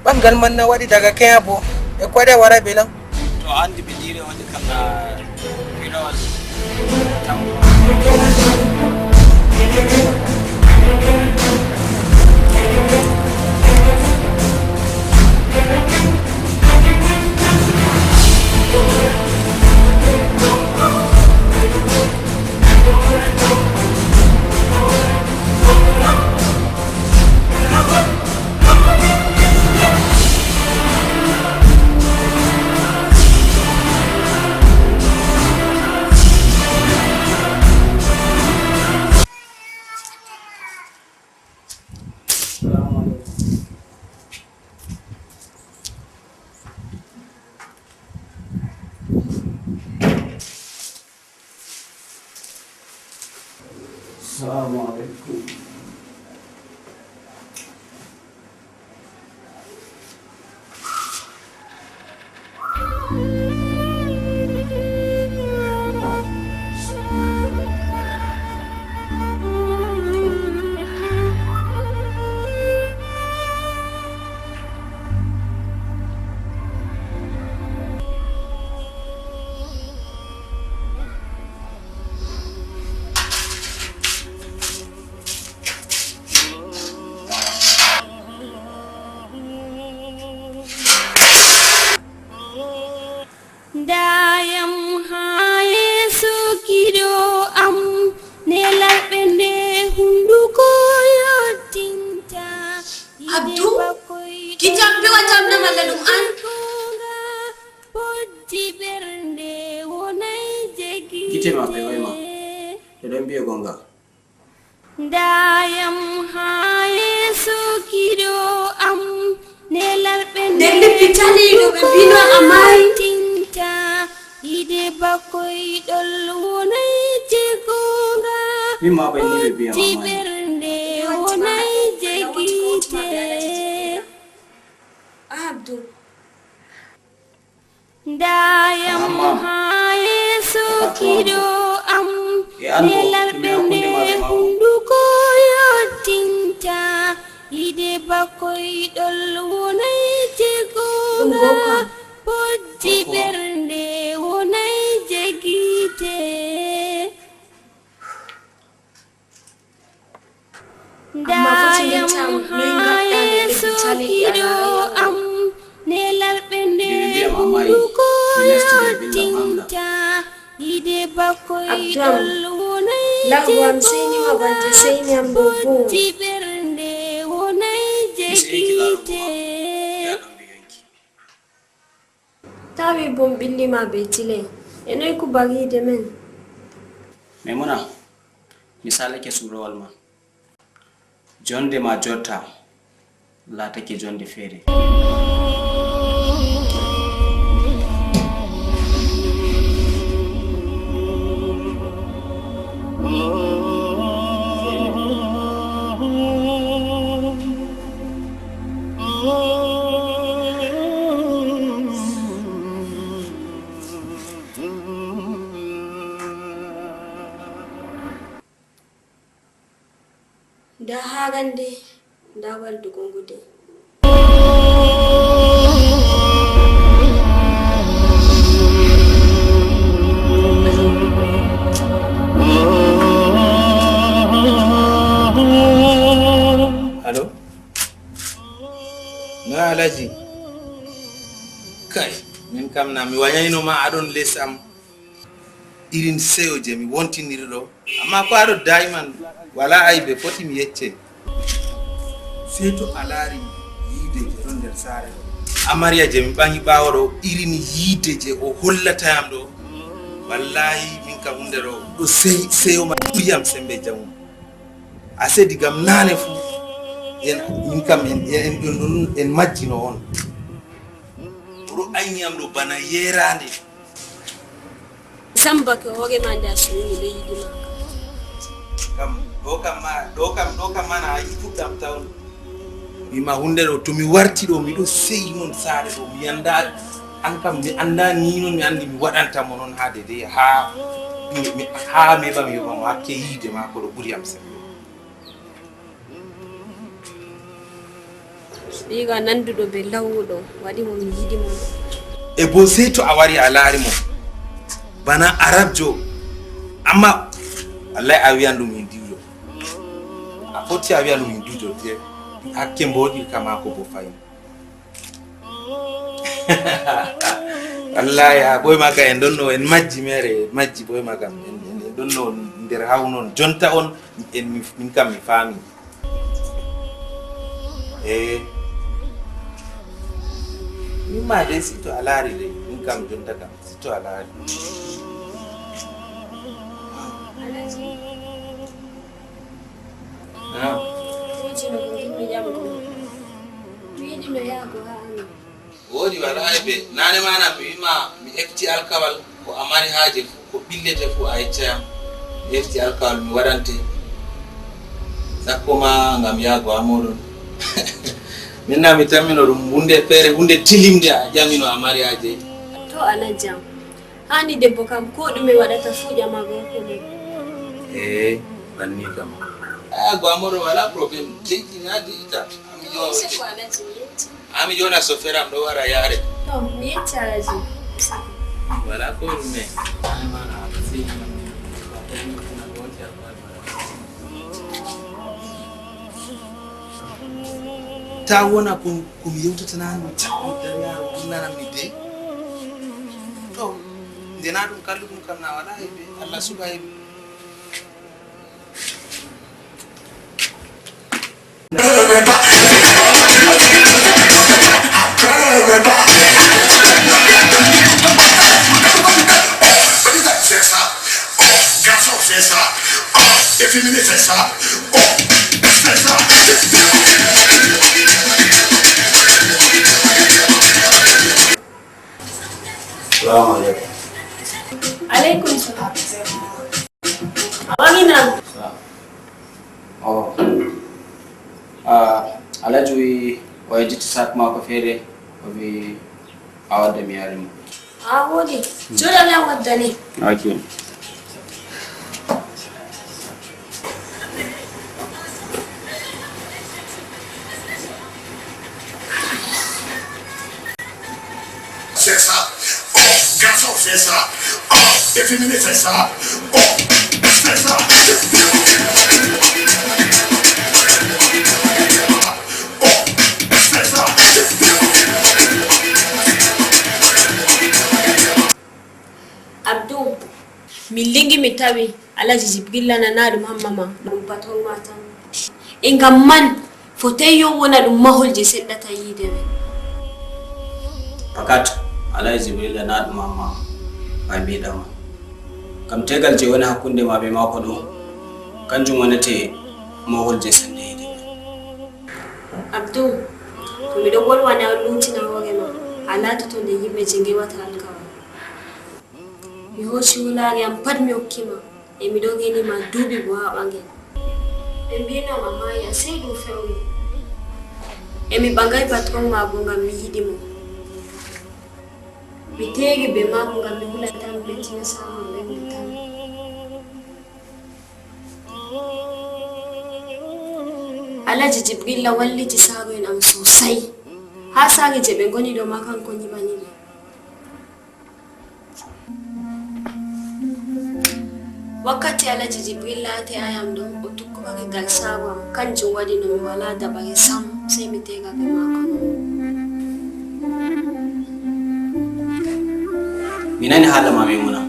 Ɓanngal man na waɗi daga Kenya bo. E ko waɗi a wara be lan? To a andi ɓe ɗiɗo woni kam na Pilowal. Assalamu alaikum. Ndayam haa yeeso kiɗo am, nelarɓe nde hunduko yottinta. Abdou, gite am pewa jam na malla ɗum an? Poddi ɓernde wonay jegi. Gite ma pewaay ma. Ɓe ɗon mbiya gonga. Ndayam haa yeeso kiɗo am, nelarɓe nde ɓe pitaniiɗo ɓe mbino a maayi. Tinta, yiɗe bakoy ɗol wonay jegoga. Min ma ɓay ni ɓe mbiya ma maayi. Ɓernde wonay jegite. Abdou. Ndayam haa yeeso kiɗo am, nelarɓe nde hunduko yottinta. Yiɗe bakoy ɗol wonay jegoga, poddi ɓernde wonay jegite. Ndayam haa yeeso kiɗo am, nelarɓe nde hunduko yottinta. Yiɗe bakoy ɗol wonay jegoga, poddi ɓernde wonay jegite. Tawi bom ɓilli ma be tile. E noy kubaruuje men? Maimuna, mi salake surowal ma. Jonde ma jotta laatake jonde feere. Nda harande, nda waldugo ngude. Allo? Na Alhaji? Kai, min kam na mi wanyaino ma, aɗon les am. Irin seyo je mi wontiniri ɗo. Amma ko aɗo daiman wala aibe foti mi yecce. Sey to a laari yiide je ɗon nder saare ɗo. Amariya je mi ɓangi ɓawo ɗo, irin yiide je o hollatayam ɗo. Wallahi min ka hunde ɗo, ɗo sey, seyo ma ɓuriyam sembe jamu. A sedi gam nane fu. En, min kam en, en, en, en, en majjino on. Oɗo ayni am ɗo bana yerande. Samba ke hoore ma nde a suni miɗo yiɗi ma. Kam, ɗo kam ma, ɗo kam, ɗo kam ma na a yiɗi fuɗɗam tawon. Wima hunde ɗo, to mi warti ɗo, miɗo seyi mon saare ɗo, mi anda, an kam mi anda ni non mi andi mi waɗanta mo non ha dede ha. Mi, mi, haa mi heɓa mi yoɓa mo hakke yiide maako ɗo ɓuri am sembe. Ɓiiga nanduɗo be lawuɗo waɗi mo mi yiɗi mo. E bo sey to a wari a laari mo bana arabjo, amma wallahi a wiyan ɗum hindiwjo. A foti a wiyan ɗum hindiwjo te hakke mboɗirka maako bo fayin. Wallahi a boy maga en ɗonno en majji mere majji boy maga en ɗonno nder hawnon jonta on. En mi- min kam mi faami. Eh. Min ma dai sito a laari dai min kam jonta kam sito a laari. Ah. Woodi wala aybe nane mana mi wima mi efti alkawal ko a mari haaje fu ko ɓillete fu a yeccayam mi efti alkawal mi waɗante sakko ma ngam yaago ha moɗon. Min na mi tammino ɗum hunde feere hunde tilimde a ƴamino a mari haaje. To a najjam. Hani debbo kam ko ɗume waɗata fuu ƴama gorko mum. Ee, banni kam. Aya go amoɗo wala problème. Tiki na di ita. Ami yo. Ami jona soferam ɗo wara yare. To mi yecci alaji. Wala ko ɗume. Ta wona ko ko mi yewtatanano mi caɓɓi dariyaro ɗum nananmi de. To nde na ɗum kalluɗum kam na wala heɓe Allah suɓa heɓe. Efféminé, c'est ça. Oh, c'est ça. Salamu alaikum. Alaikum salam. Wangina. Salam. Oh. Ah, Alhaji wi o yejjiti sak mako fere o wi a wadda mi yari mo. A wodi. Joɗa lan waddane. Okay. C'est ça. Oh, garçon, c'est ça. Oh, efféminé, c'est ça. Oh, c'est ça. Abdou, min lingi mi tawi Alhaji Jibrilla nana ɗum hamma ma, ɗum patron ma tan. E ngam man, fotay yo wona ɗum mahol je seɗɗata yiide men. Fakat, Alhaji Jibrilla na ɗum hamma ma, ma mbiɗama. Kam tegal je woni hakkunde ma be mako ɗo, kanjum wonete mahol je seɗɗa yiide men. Abdou, to miɗo wolwane a lutina hoore ma, a laatoto nde yimɓe je ngewata alkawal. Mi hooci wulaare am pat mi hokki ma, e miɗo reni ma duuɓi bo haa ɓangel. Ɓe mbino ma maaya, sey ɗum fewni. E mi ɓangay patron ma bo ngam mi yiɗi mo. Mi teeri be maako ngam mi hula tan be tina saama ɓernde tan. Alhaji Jibrilla walliti saaro'en am sosai. Haa saare je ɓe ngoni ɗo ma kanko nyiɓani ɓe. Wakkati Alhaji Jibril laati ayam ɗo, o tukkuma rigal saaru am, kanjum waɗi no mi walaa dabare sam, sey mi teega be maako. Mi nani haala ma Maymuna,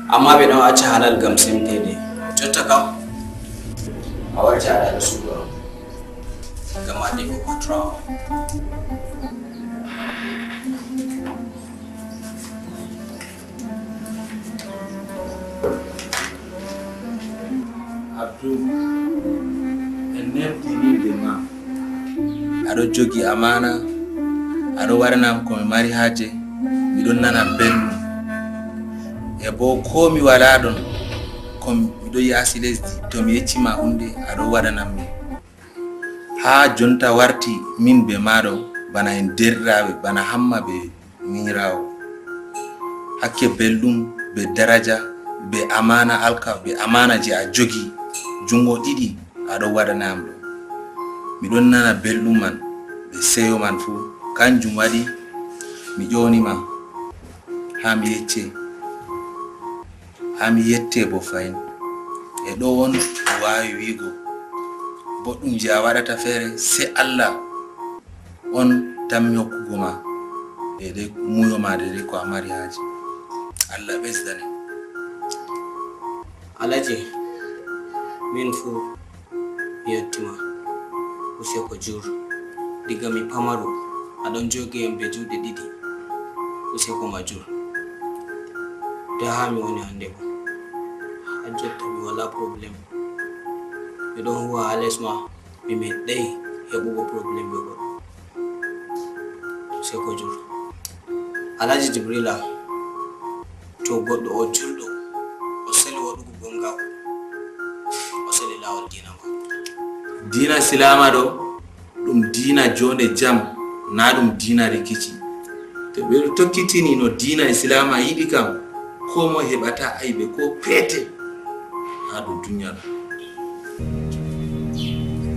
amma ɓe ɗon acca halal ngam semteende. Jotta kam, a warti alhaali suudu am, ngam a debbo patron am. Abdou, en nefti yimɓe ma. Aɗo jogi amaana, aɗo waɗana am ko mi mari haaje, miɗon nana belɗum. E boo koo mi walaa ɗon, ko miɗo yaasi lesdi, to mi yecci ma huunde, aɗo waɗanam mi. Haa jonta warti min bee maaɗo bana en deerɗiraaɓe, bana Hamma bee minyiraawo. Hakke belɗum bee daraja Be amaana alka, be amaana je a jogi, jungo ɗiɗi a ɗon waɗana yam ɗum. Mi ɗon nana belɗum man, be seyo man fuu. Kanjum waɗi mi ƴooni ma, haa mi yecce, haa mi yette bo fahin. E ɗo on mi waawi wi'go boɗɗum je a waɗata feere, sey Allah on tammi hokkugo ma deydey muyo ma, deydey ko a mari haaje. Allah ɓesdane. Alaji, min fuu mi yotti ma. Useko jur. Diga mi pamaro, a ɗon joogi yam be juuɗe ɗiɗi. Useko ma jur. Ndaa haa mi woni hannde bo. Haa jotta mi walaa problème. Mi ɗon huuwa haa les ma. Mi meɗɗay heɓugo problem be goɗɗo. Seko jur. Alhaji Jibrila, to goɗɗo o julɗo, o seli waɗugo gongaku, o seli laawol diina maako. Diina Islaama ɗo, ɗum diina joonde jam, na ɗum diina rikici. To ɓe tokkitini no diina Islaama yiɗi kam, koo moy heɓataa aybe koo peetel haa dow duniya ɗo.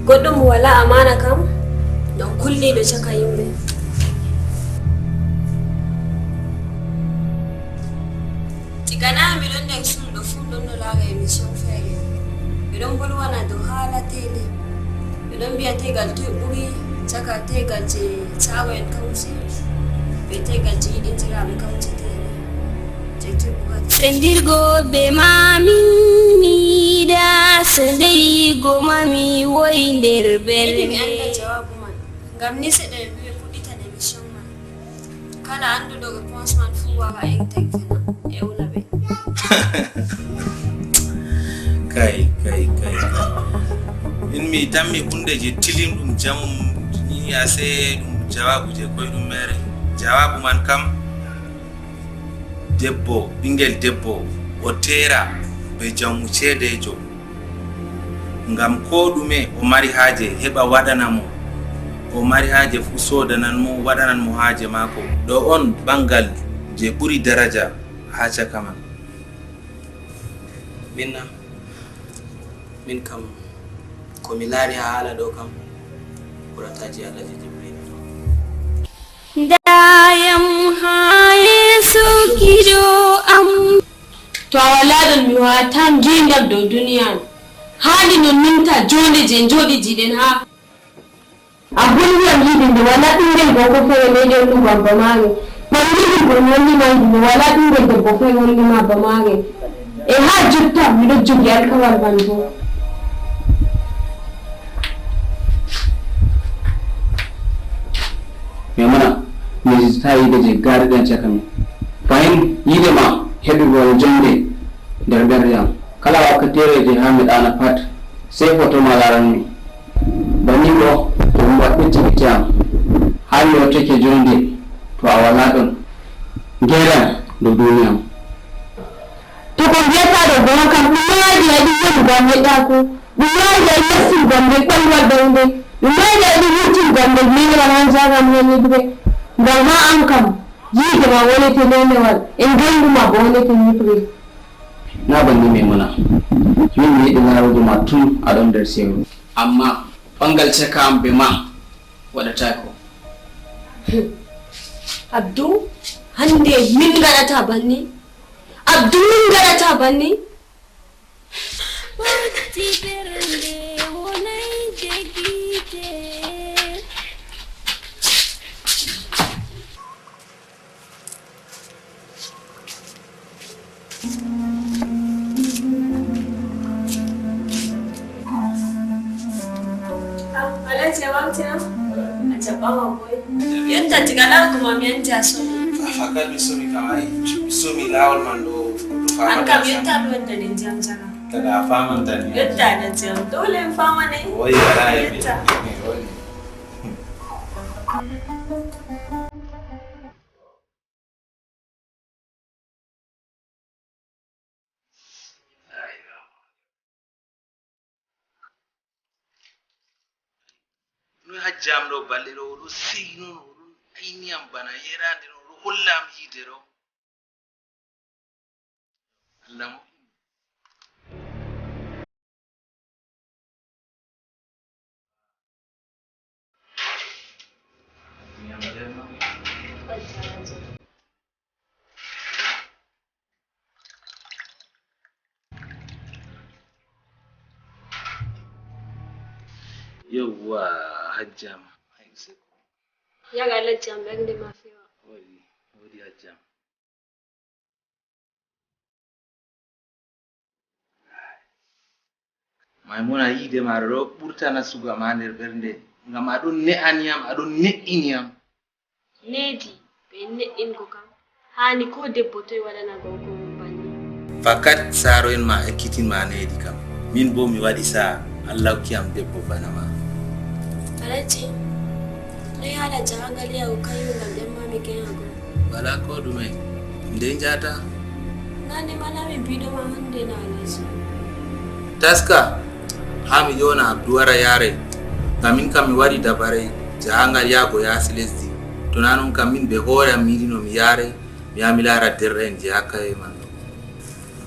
Goɗɗo mo walaa amaana kam, ɗon kulniiɗo caka yimɓe. Diga naane mi ɗon nder suudu ɗo fuu, ɗon no laara emission feere. Ɓe ɗon bolwana dow haala teegal. Ɓe ɗon mbi'a teegal toy ɓuri caka teegal je caaro'en kawti be teegal je yiɗindiraaɓe kawti teegal. Je toy ɓurata. Sendirgo be ma min mi yiɗa, sendirigo ma mi woyi nder belɗe. Mi annda jawaabu man, ngam ni seɗɗa ɓe mbi'i ɓe fuɗɗitan emission man. Kala annduɗo réponse man fuu wara intervena e hula ɓe. Kay, kay, kay, kay. Min mi tammi hunde je tilim ɗum jamum ni, ase ɗum jawaabu je koyɗum mere. Jawaabu man kam, debbo, ɓingel debbo o teera be jamu ceedeejo. Ngam koo ɗume o mari haaje heɓa waɗana mo, o mari haaje fuu soodanan mo, waɗanan mo haaje maako. Ɗo on ɓangal je ɓuri daraja haa caka man. Min na, min kam ko mi laari haa haala ɗo kam ɓurataa je Alhaji Jibril. Ndaayam haa yeeso giiɗo am. To a walaa ɗon mi waawataa ngeendam dow duniyaaru. Haandi non numta joonde jey njooɗidiɗen haa. A holli am yiide nde walaa ɓinngel gorko feere meeɗi hollugo am ba maagel. Ngam yiɗirgol mi holli ma yiide nde walaa ɓinngel debbo feere holli ma ba maagel. E haa jotta miɗo jogi alkawal man boo. Maymuna, mi yejjitataa yiide jey gaariiɗen caka men. Fahin, yiide ma heɓi bone jonnde nder ɓernde am. Kala wakkaciire jey haa mi ɗaana pat, sey footo ma laaranmi. Banni boo, to ɗum waɗɗiti gite am, haa mi yottake joonde, to a walaa ɗon, ngeendam dow duuniyaaru. To ko mbi'ataa ɗo boo kam, ɗume waɗi a yiɗi yemugo am yeɗɗaaku? Ɗume waɗi a yiɗi nastingo am nder ɗowirol ɓernde? Ɗume waɗi a yiɗi wurtingo am nder meeral haa njaaram haa nyiɓre? Ngam haa an kam, yiide ma wonete neenewal, e ngenndu ma boo wonete nyiɓre. Naa banni Maymuna. Min mi yiɗi laarugo ma tun a ɗon nder sewre. Ammaa ɓanngal caka am bee ma waɗataako. Abdu, hannde min ngaɗataa banni. Abdu, min ngaɗataa banni. Ɓotti ɓernde wonay jeggiite. Alhaji, a wawti na? A jaɓɓama boy. Yetta diga ɗago ma mi andi a somi. Fakat mi somi kam, ai mi somi lawol man ɗo. An kam yetta mi wadda ɗe ndiyam jara. Kada a faman tan. Yetta da ndiyam. Dole in fama ne. Wai wala ya. Yetta. Ɗum hajjam ɗo balɗe ɗo, o ɗo seyi noon, o ɗon ayni am bana yeraande noon, o ɗo holla am yiide ɗo. Allah moƴƴin. Yawwa, hajjam. Ay, useko. Yaga Alhaji am, ɓernde ma fewa. Woodi, woodi hajjam. Maymuna, yiide ma ɗo ɓurtana suga ma nder ɓernde, ngam a ɗon ne'ani yam, a ɗon ne'ini yam. Needi, be ne'ingo kam, haani ko debbo toy waɗana gorko mum banni. Fakat saaro'en ma ekkitin ma needi kam. Min boo mi waɗi sa'a, Allah hokki am debbo bana ma. Alhaji, ɗo yaada jahangal yahu kayo ngam ɗen ma mi ke'ago. Walaa koo ɗume. Ndey njaata? Nane mala mi biɗo ma hande na Alhaji. Taska, haa mi ƴoona Abdu wara yaare. Ngam min kam mi waɗi dabare jahangal yaago yaasi lesdi. To naa non kam min be hoore am mi yiɗino mi yaare, mi yaha mi laara derɗa'en je haa kaye man ɗo.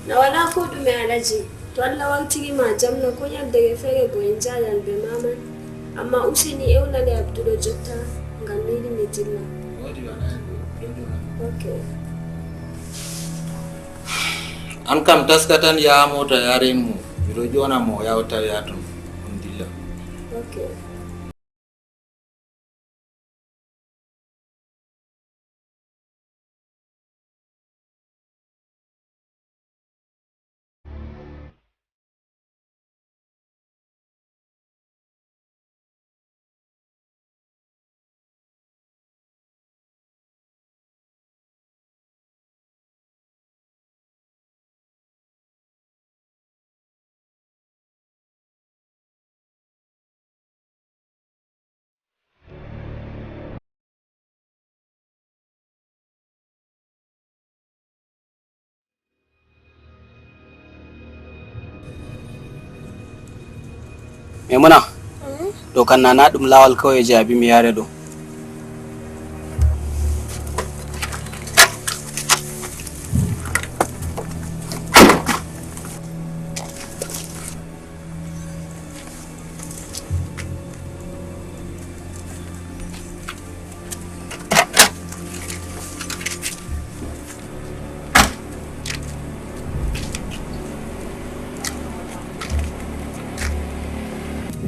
Na walaa koo ɗume Alhaji. To Allah wartiri ma jam na, ko nyaldeere feere go en njaadan be ma man. Amma useni ewnane Abdu ɗo jotta, ngam mi yiɗi mi dilla. Woodi walaa en ɗo, ɗo, ɗo. Ok. An kam taska tan yaha moota yaaren mo. Mi ɗo ƴoona mo o yaha o tawi haa ton. On dilla. Ok. Maymuna, ɗo kan nana ɗum laawol kawye je a bi mi yaare ɗo.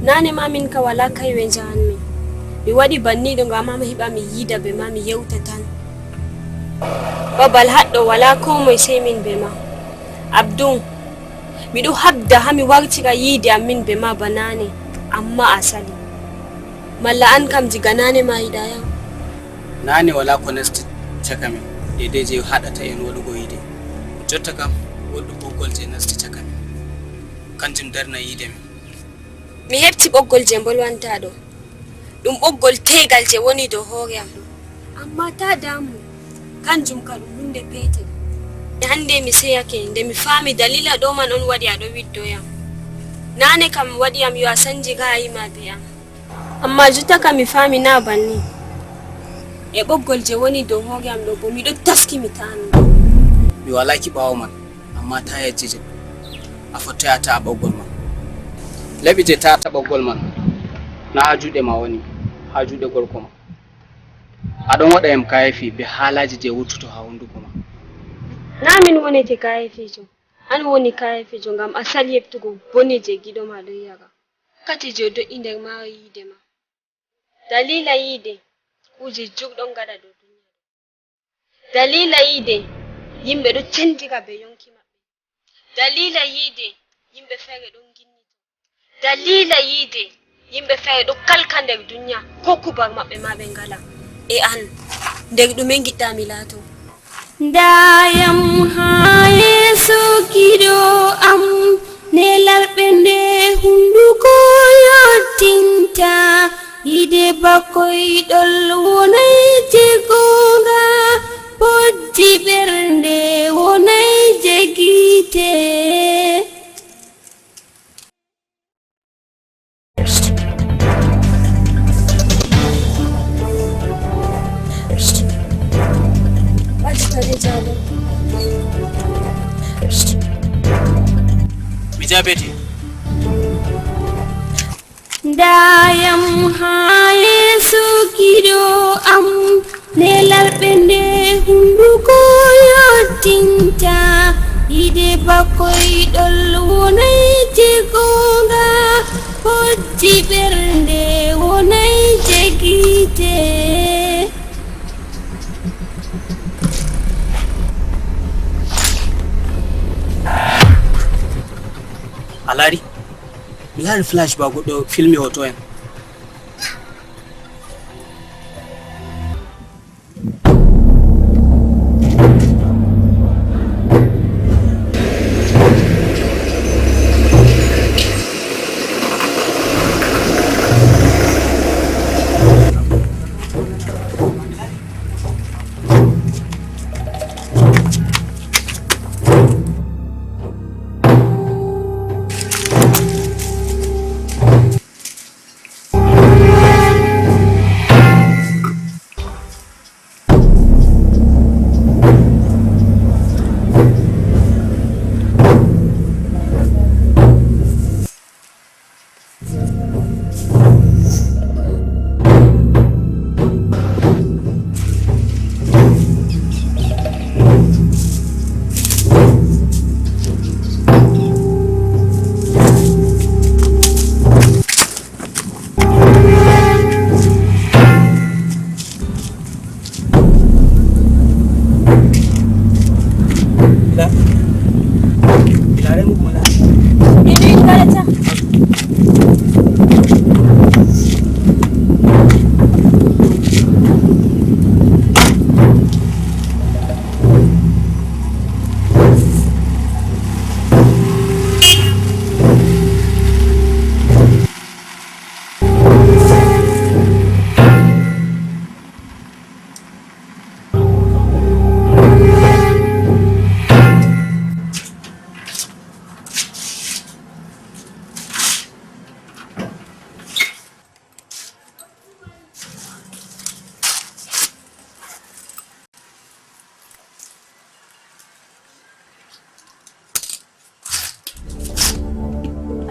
Nane ma min ka wala kaywe njahanmi. Mi waɗi banniɗo ngam ma mi heɓa mi yiida be ma mi yewta tan. Babal haɗɗo wala ko moy sey min be ma. Abdun, miɗo habda ha mi wartira yiide am min be ma ba nane, amma a sali. Malla an kam diga nane ma yiɗa yam? Nane wala ko nasti caka min, deydey je haɗata en waɗugo yiide. Jotta kam, woɗɗum ɓoggol je nasti caka min. Kanjum darna yiide min. Mi heɓti ɓoggol je mbolwanta ɗo. Ɗum ɓoggol teegal je woni dow hoore am ɗo. Amma ta damu, kanjum ka ɗum hunde peetel. Hande mi seyake, nde mi faami dalila ɗo man on waɗi a ɗo widdo yam. Nane kam waɗi am yo a sanji ra'ayi ma be am. Amma jotta kam mi faami na banni. E ɓoggol je woni dow hoore am ɗo bo miɗo taski mi taami. Mi walaki ɓaawo man, amma ta yejjite. A fottay a ta'a ɓoggol man. Leɓi je ta'ata ɓoggol man, na ha juuɗe ma woni, ha juuɗe gorko ma. A ɗon waɗa yam kayefi be haalaaji je wurtoto ha hunduko ma. Na min woni je kayefijo. An woni kayefijo ngam a sali heɓtugo bone je giɗo ma ɗon yara. Wakkati je o do'i nder maaro yiide ma. Dalila yiide, kuuje jur ɗon ngaɗa dow duniya. Dalila yiide, yimɓe ɗo cendira be yonki maɓɓe. Dalila yiide, yimɓe feere ɗon ginnito. Dalila yiide, yimɓe feere ɗo kalka nder duniya, ko kubar maɓɓe ma ɓe ngala. E an, nder ɗume ngiɗɗa mi laato? Ndayam haa yeeso giɗo am, nelarɓe nde hunduko yottinta. Yiide bakoy ɗol wonay je goonga, bojji ɓernde wonay je gite. Mi jaabete. Ndayam haa yeeso giɗo am. Nelarɓe nde hunduko yottinta, yiide bakoy ɗol wonay je goonga, bojji ɓernde A laari? Mi laari flash ba goɗɗo filmi hoto en.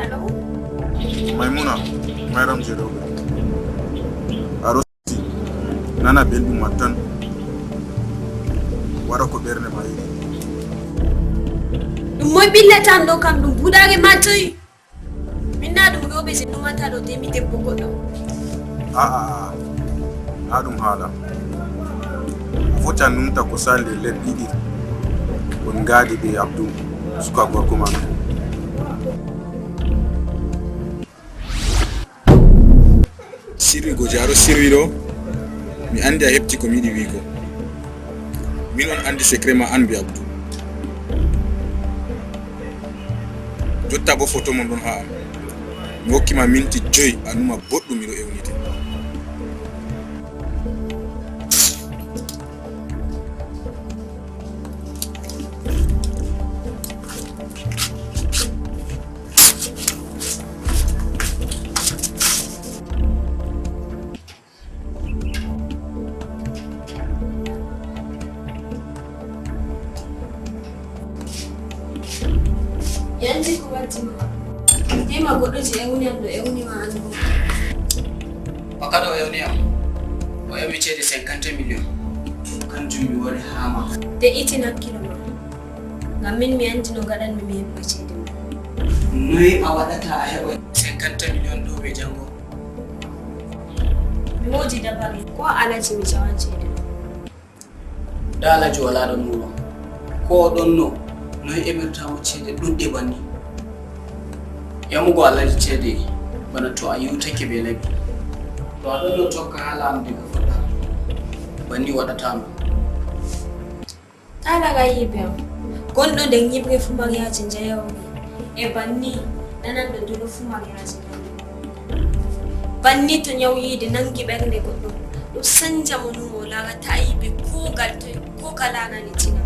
Allo? Maymuna, Mayram Jeroɓe. A rosi, nana belɗum ma tan. Waɗa ko ɓernde ma yiɗi. Ɗum moy ɓillatan ɗo kam, ɗum buɗaare ma toy? Min na ɗum rewɓe je numata ɗo de mi debbo goɗɗo. A'a, a'a, na ɗum haala. A foti a numta ko sali e lebbi ɗiɗi on ngaadi be Abdou, suka gorko ma. Sirwi go jaaro sirwi ɗo, mi andi a heɓti ko mi yiɗi wiigo. Min on andi secret ma an be Abdou. Jotta bo foto mon ɗon ha am. Mi hokki ma minti joy a numa boɗɗum miɗo ewnite. Yanti ko waddi ma. Tema goɗɗo je ewni am ɗo ewni ma an bo. O kadi o ewni am. O ewni ceede cinquante millions. Kanjum mi wari haa ma. De itin hakkilo ma. Ngam min mi andi no gaɗanmi mi heɓa ceede ma. Noy a waɗata a heɓa cinquante millions ɗo be jango? Mi woodi dabare. Ko alaji mi jawan ceede ma. Da alaji wala ɗon wuro. Ko o ɗon no, noy emirta mo ceede ɗuɗɗe banni? Yamugo alaji ceede bana to a yewtake be labi. To a ɗon no tokka haa laamu diga fuɗɗa, banni waɗata no. Taa raga yiɓre am. Gonɗo nder nyiɓre fuu mariyaaji njayawri. E banni nananɗo dolo fuu mariyaaji nani. Banni to nyaw yiide nangi ɓernde goɗɗo, ɗum sanja mo numo, o laara taa yiɓe koo ngal toy, koo ka laarani tina.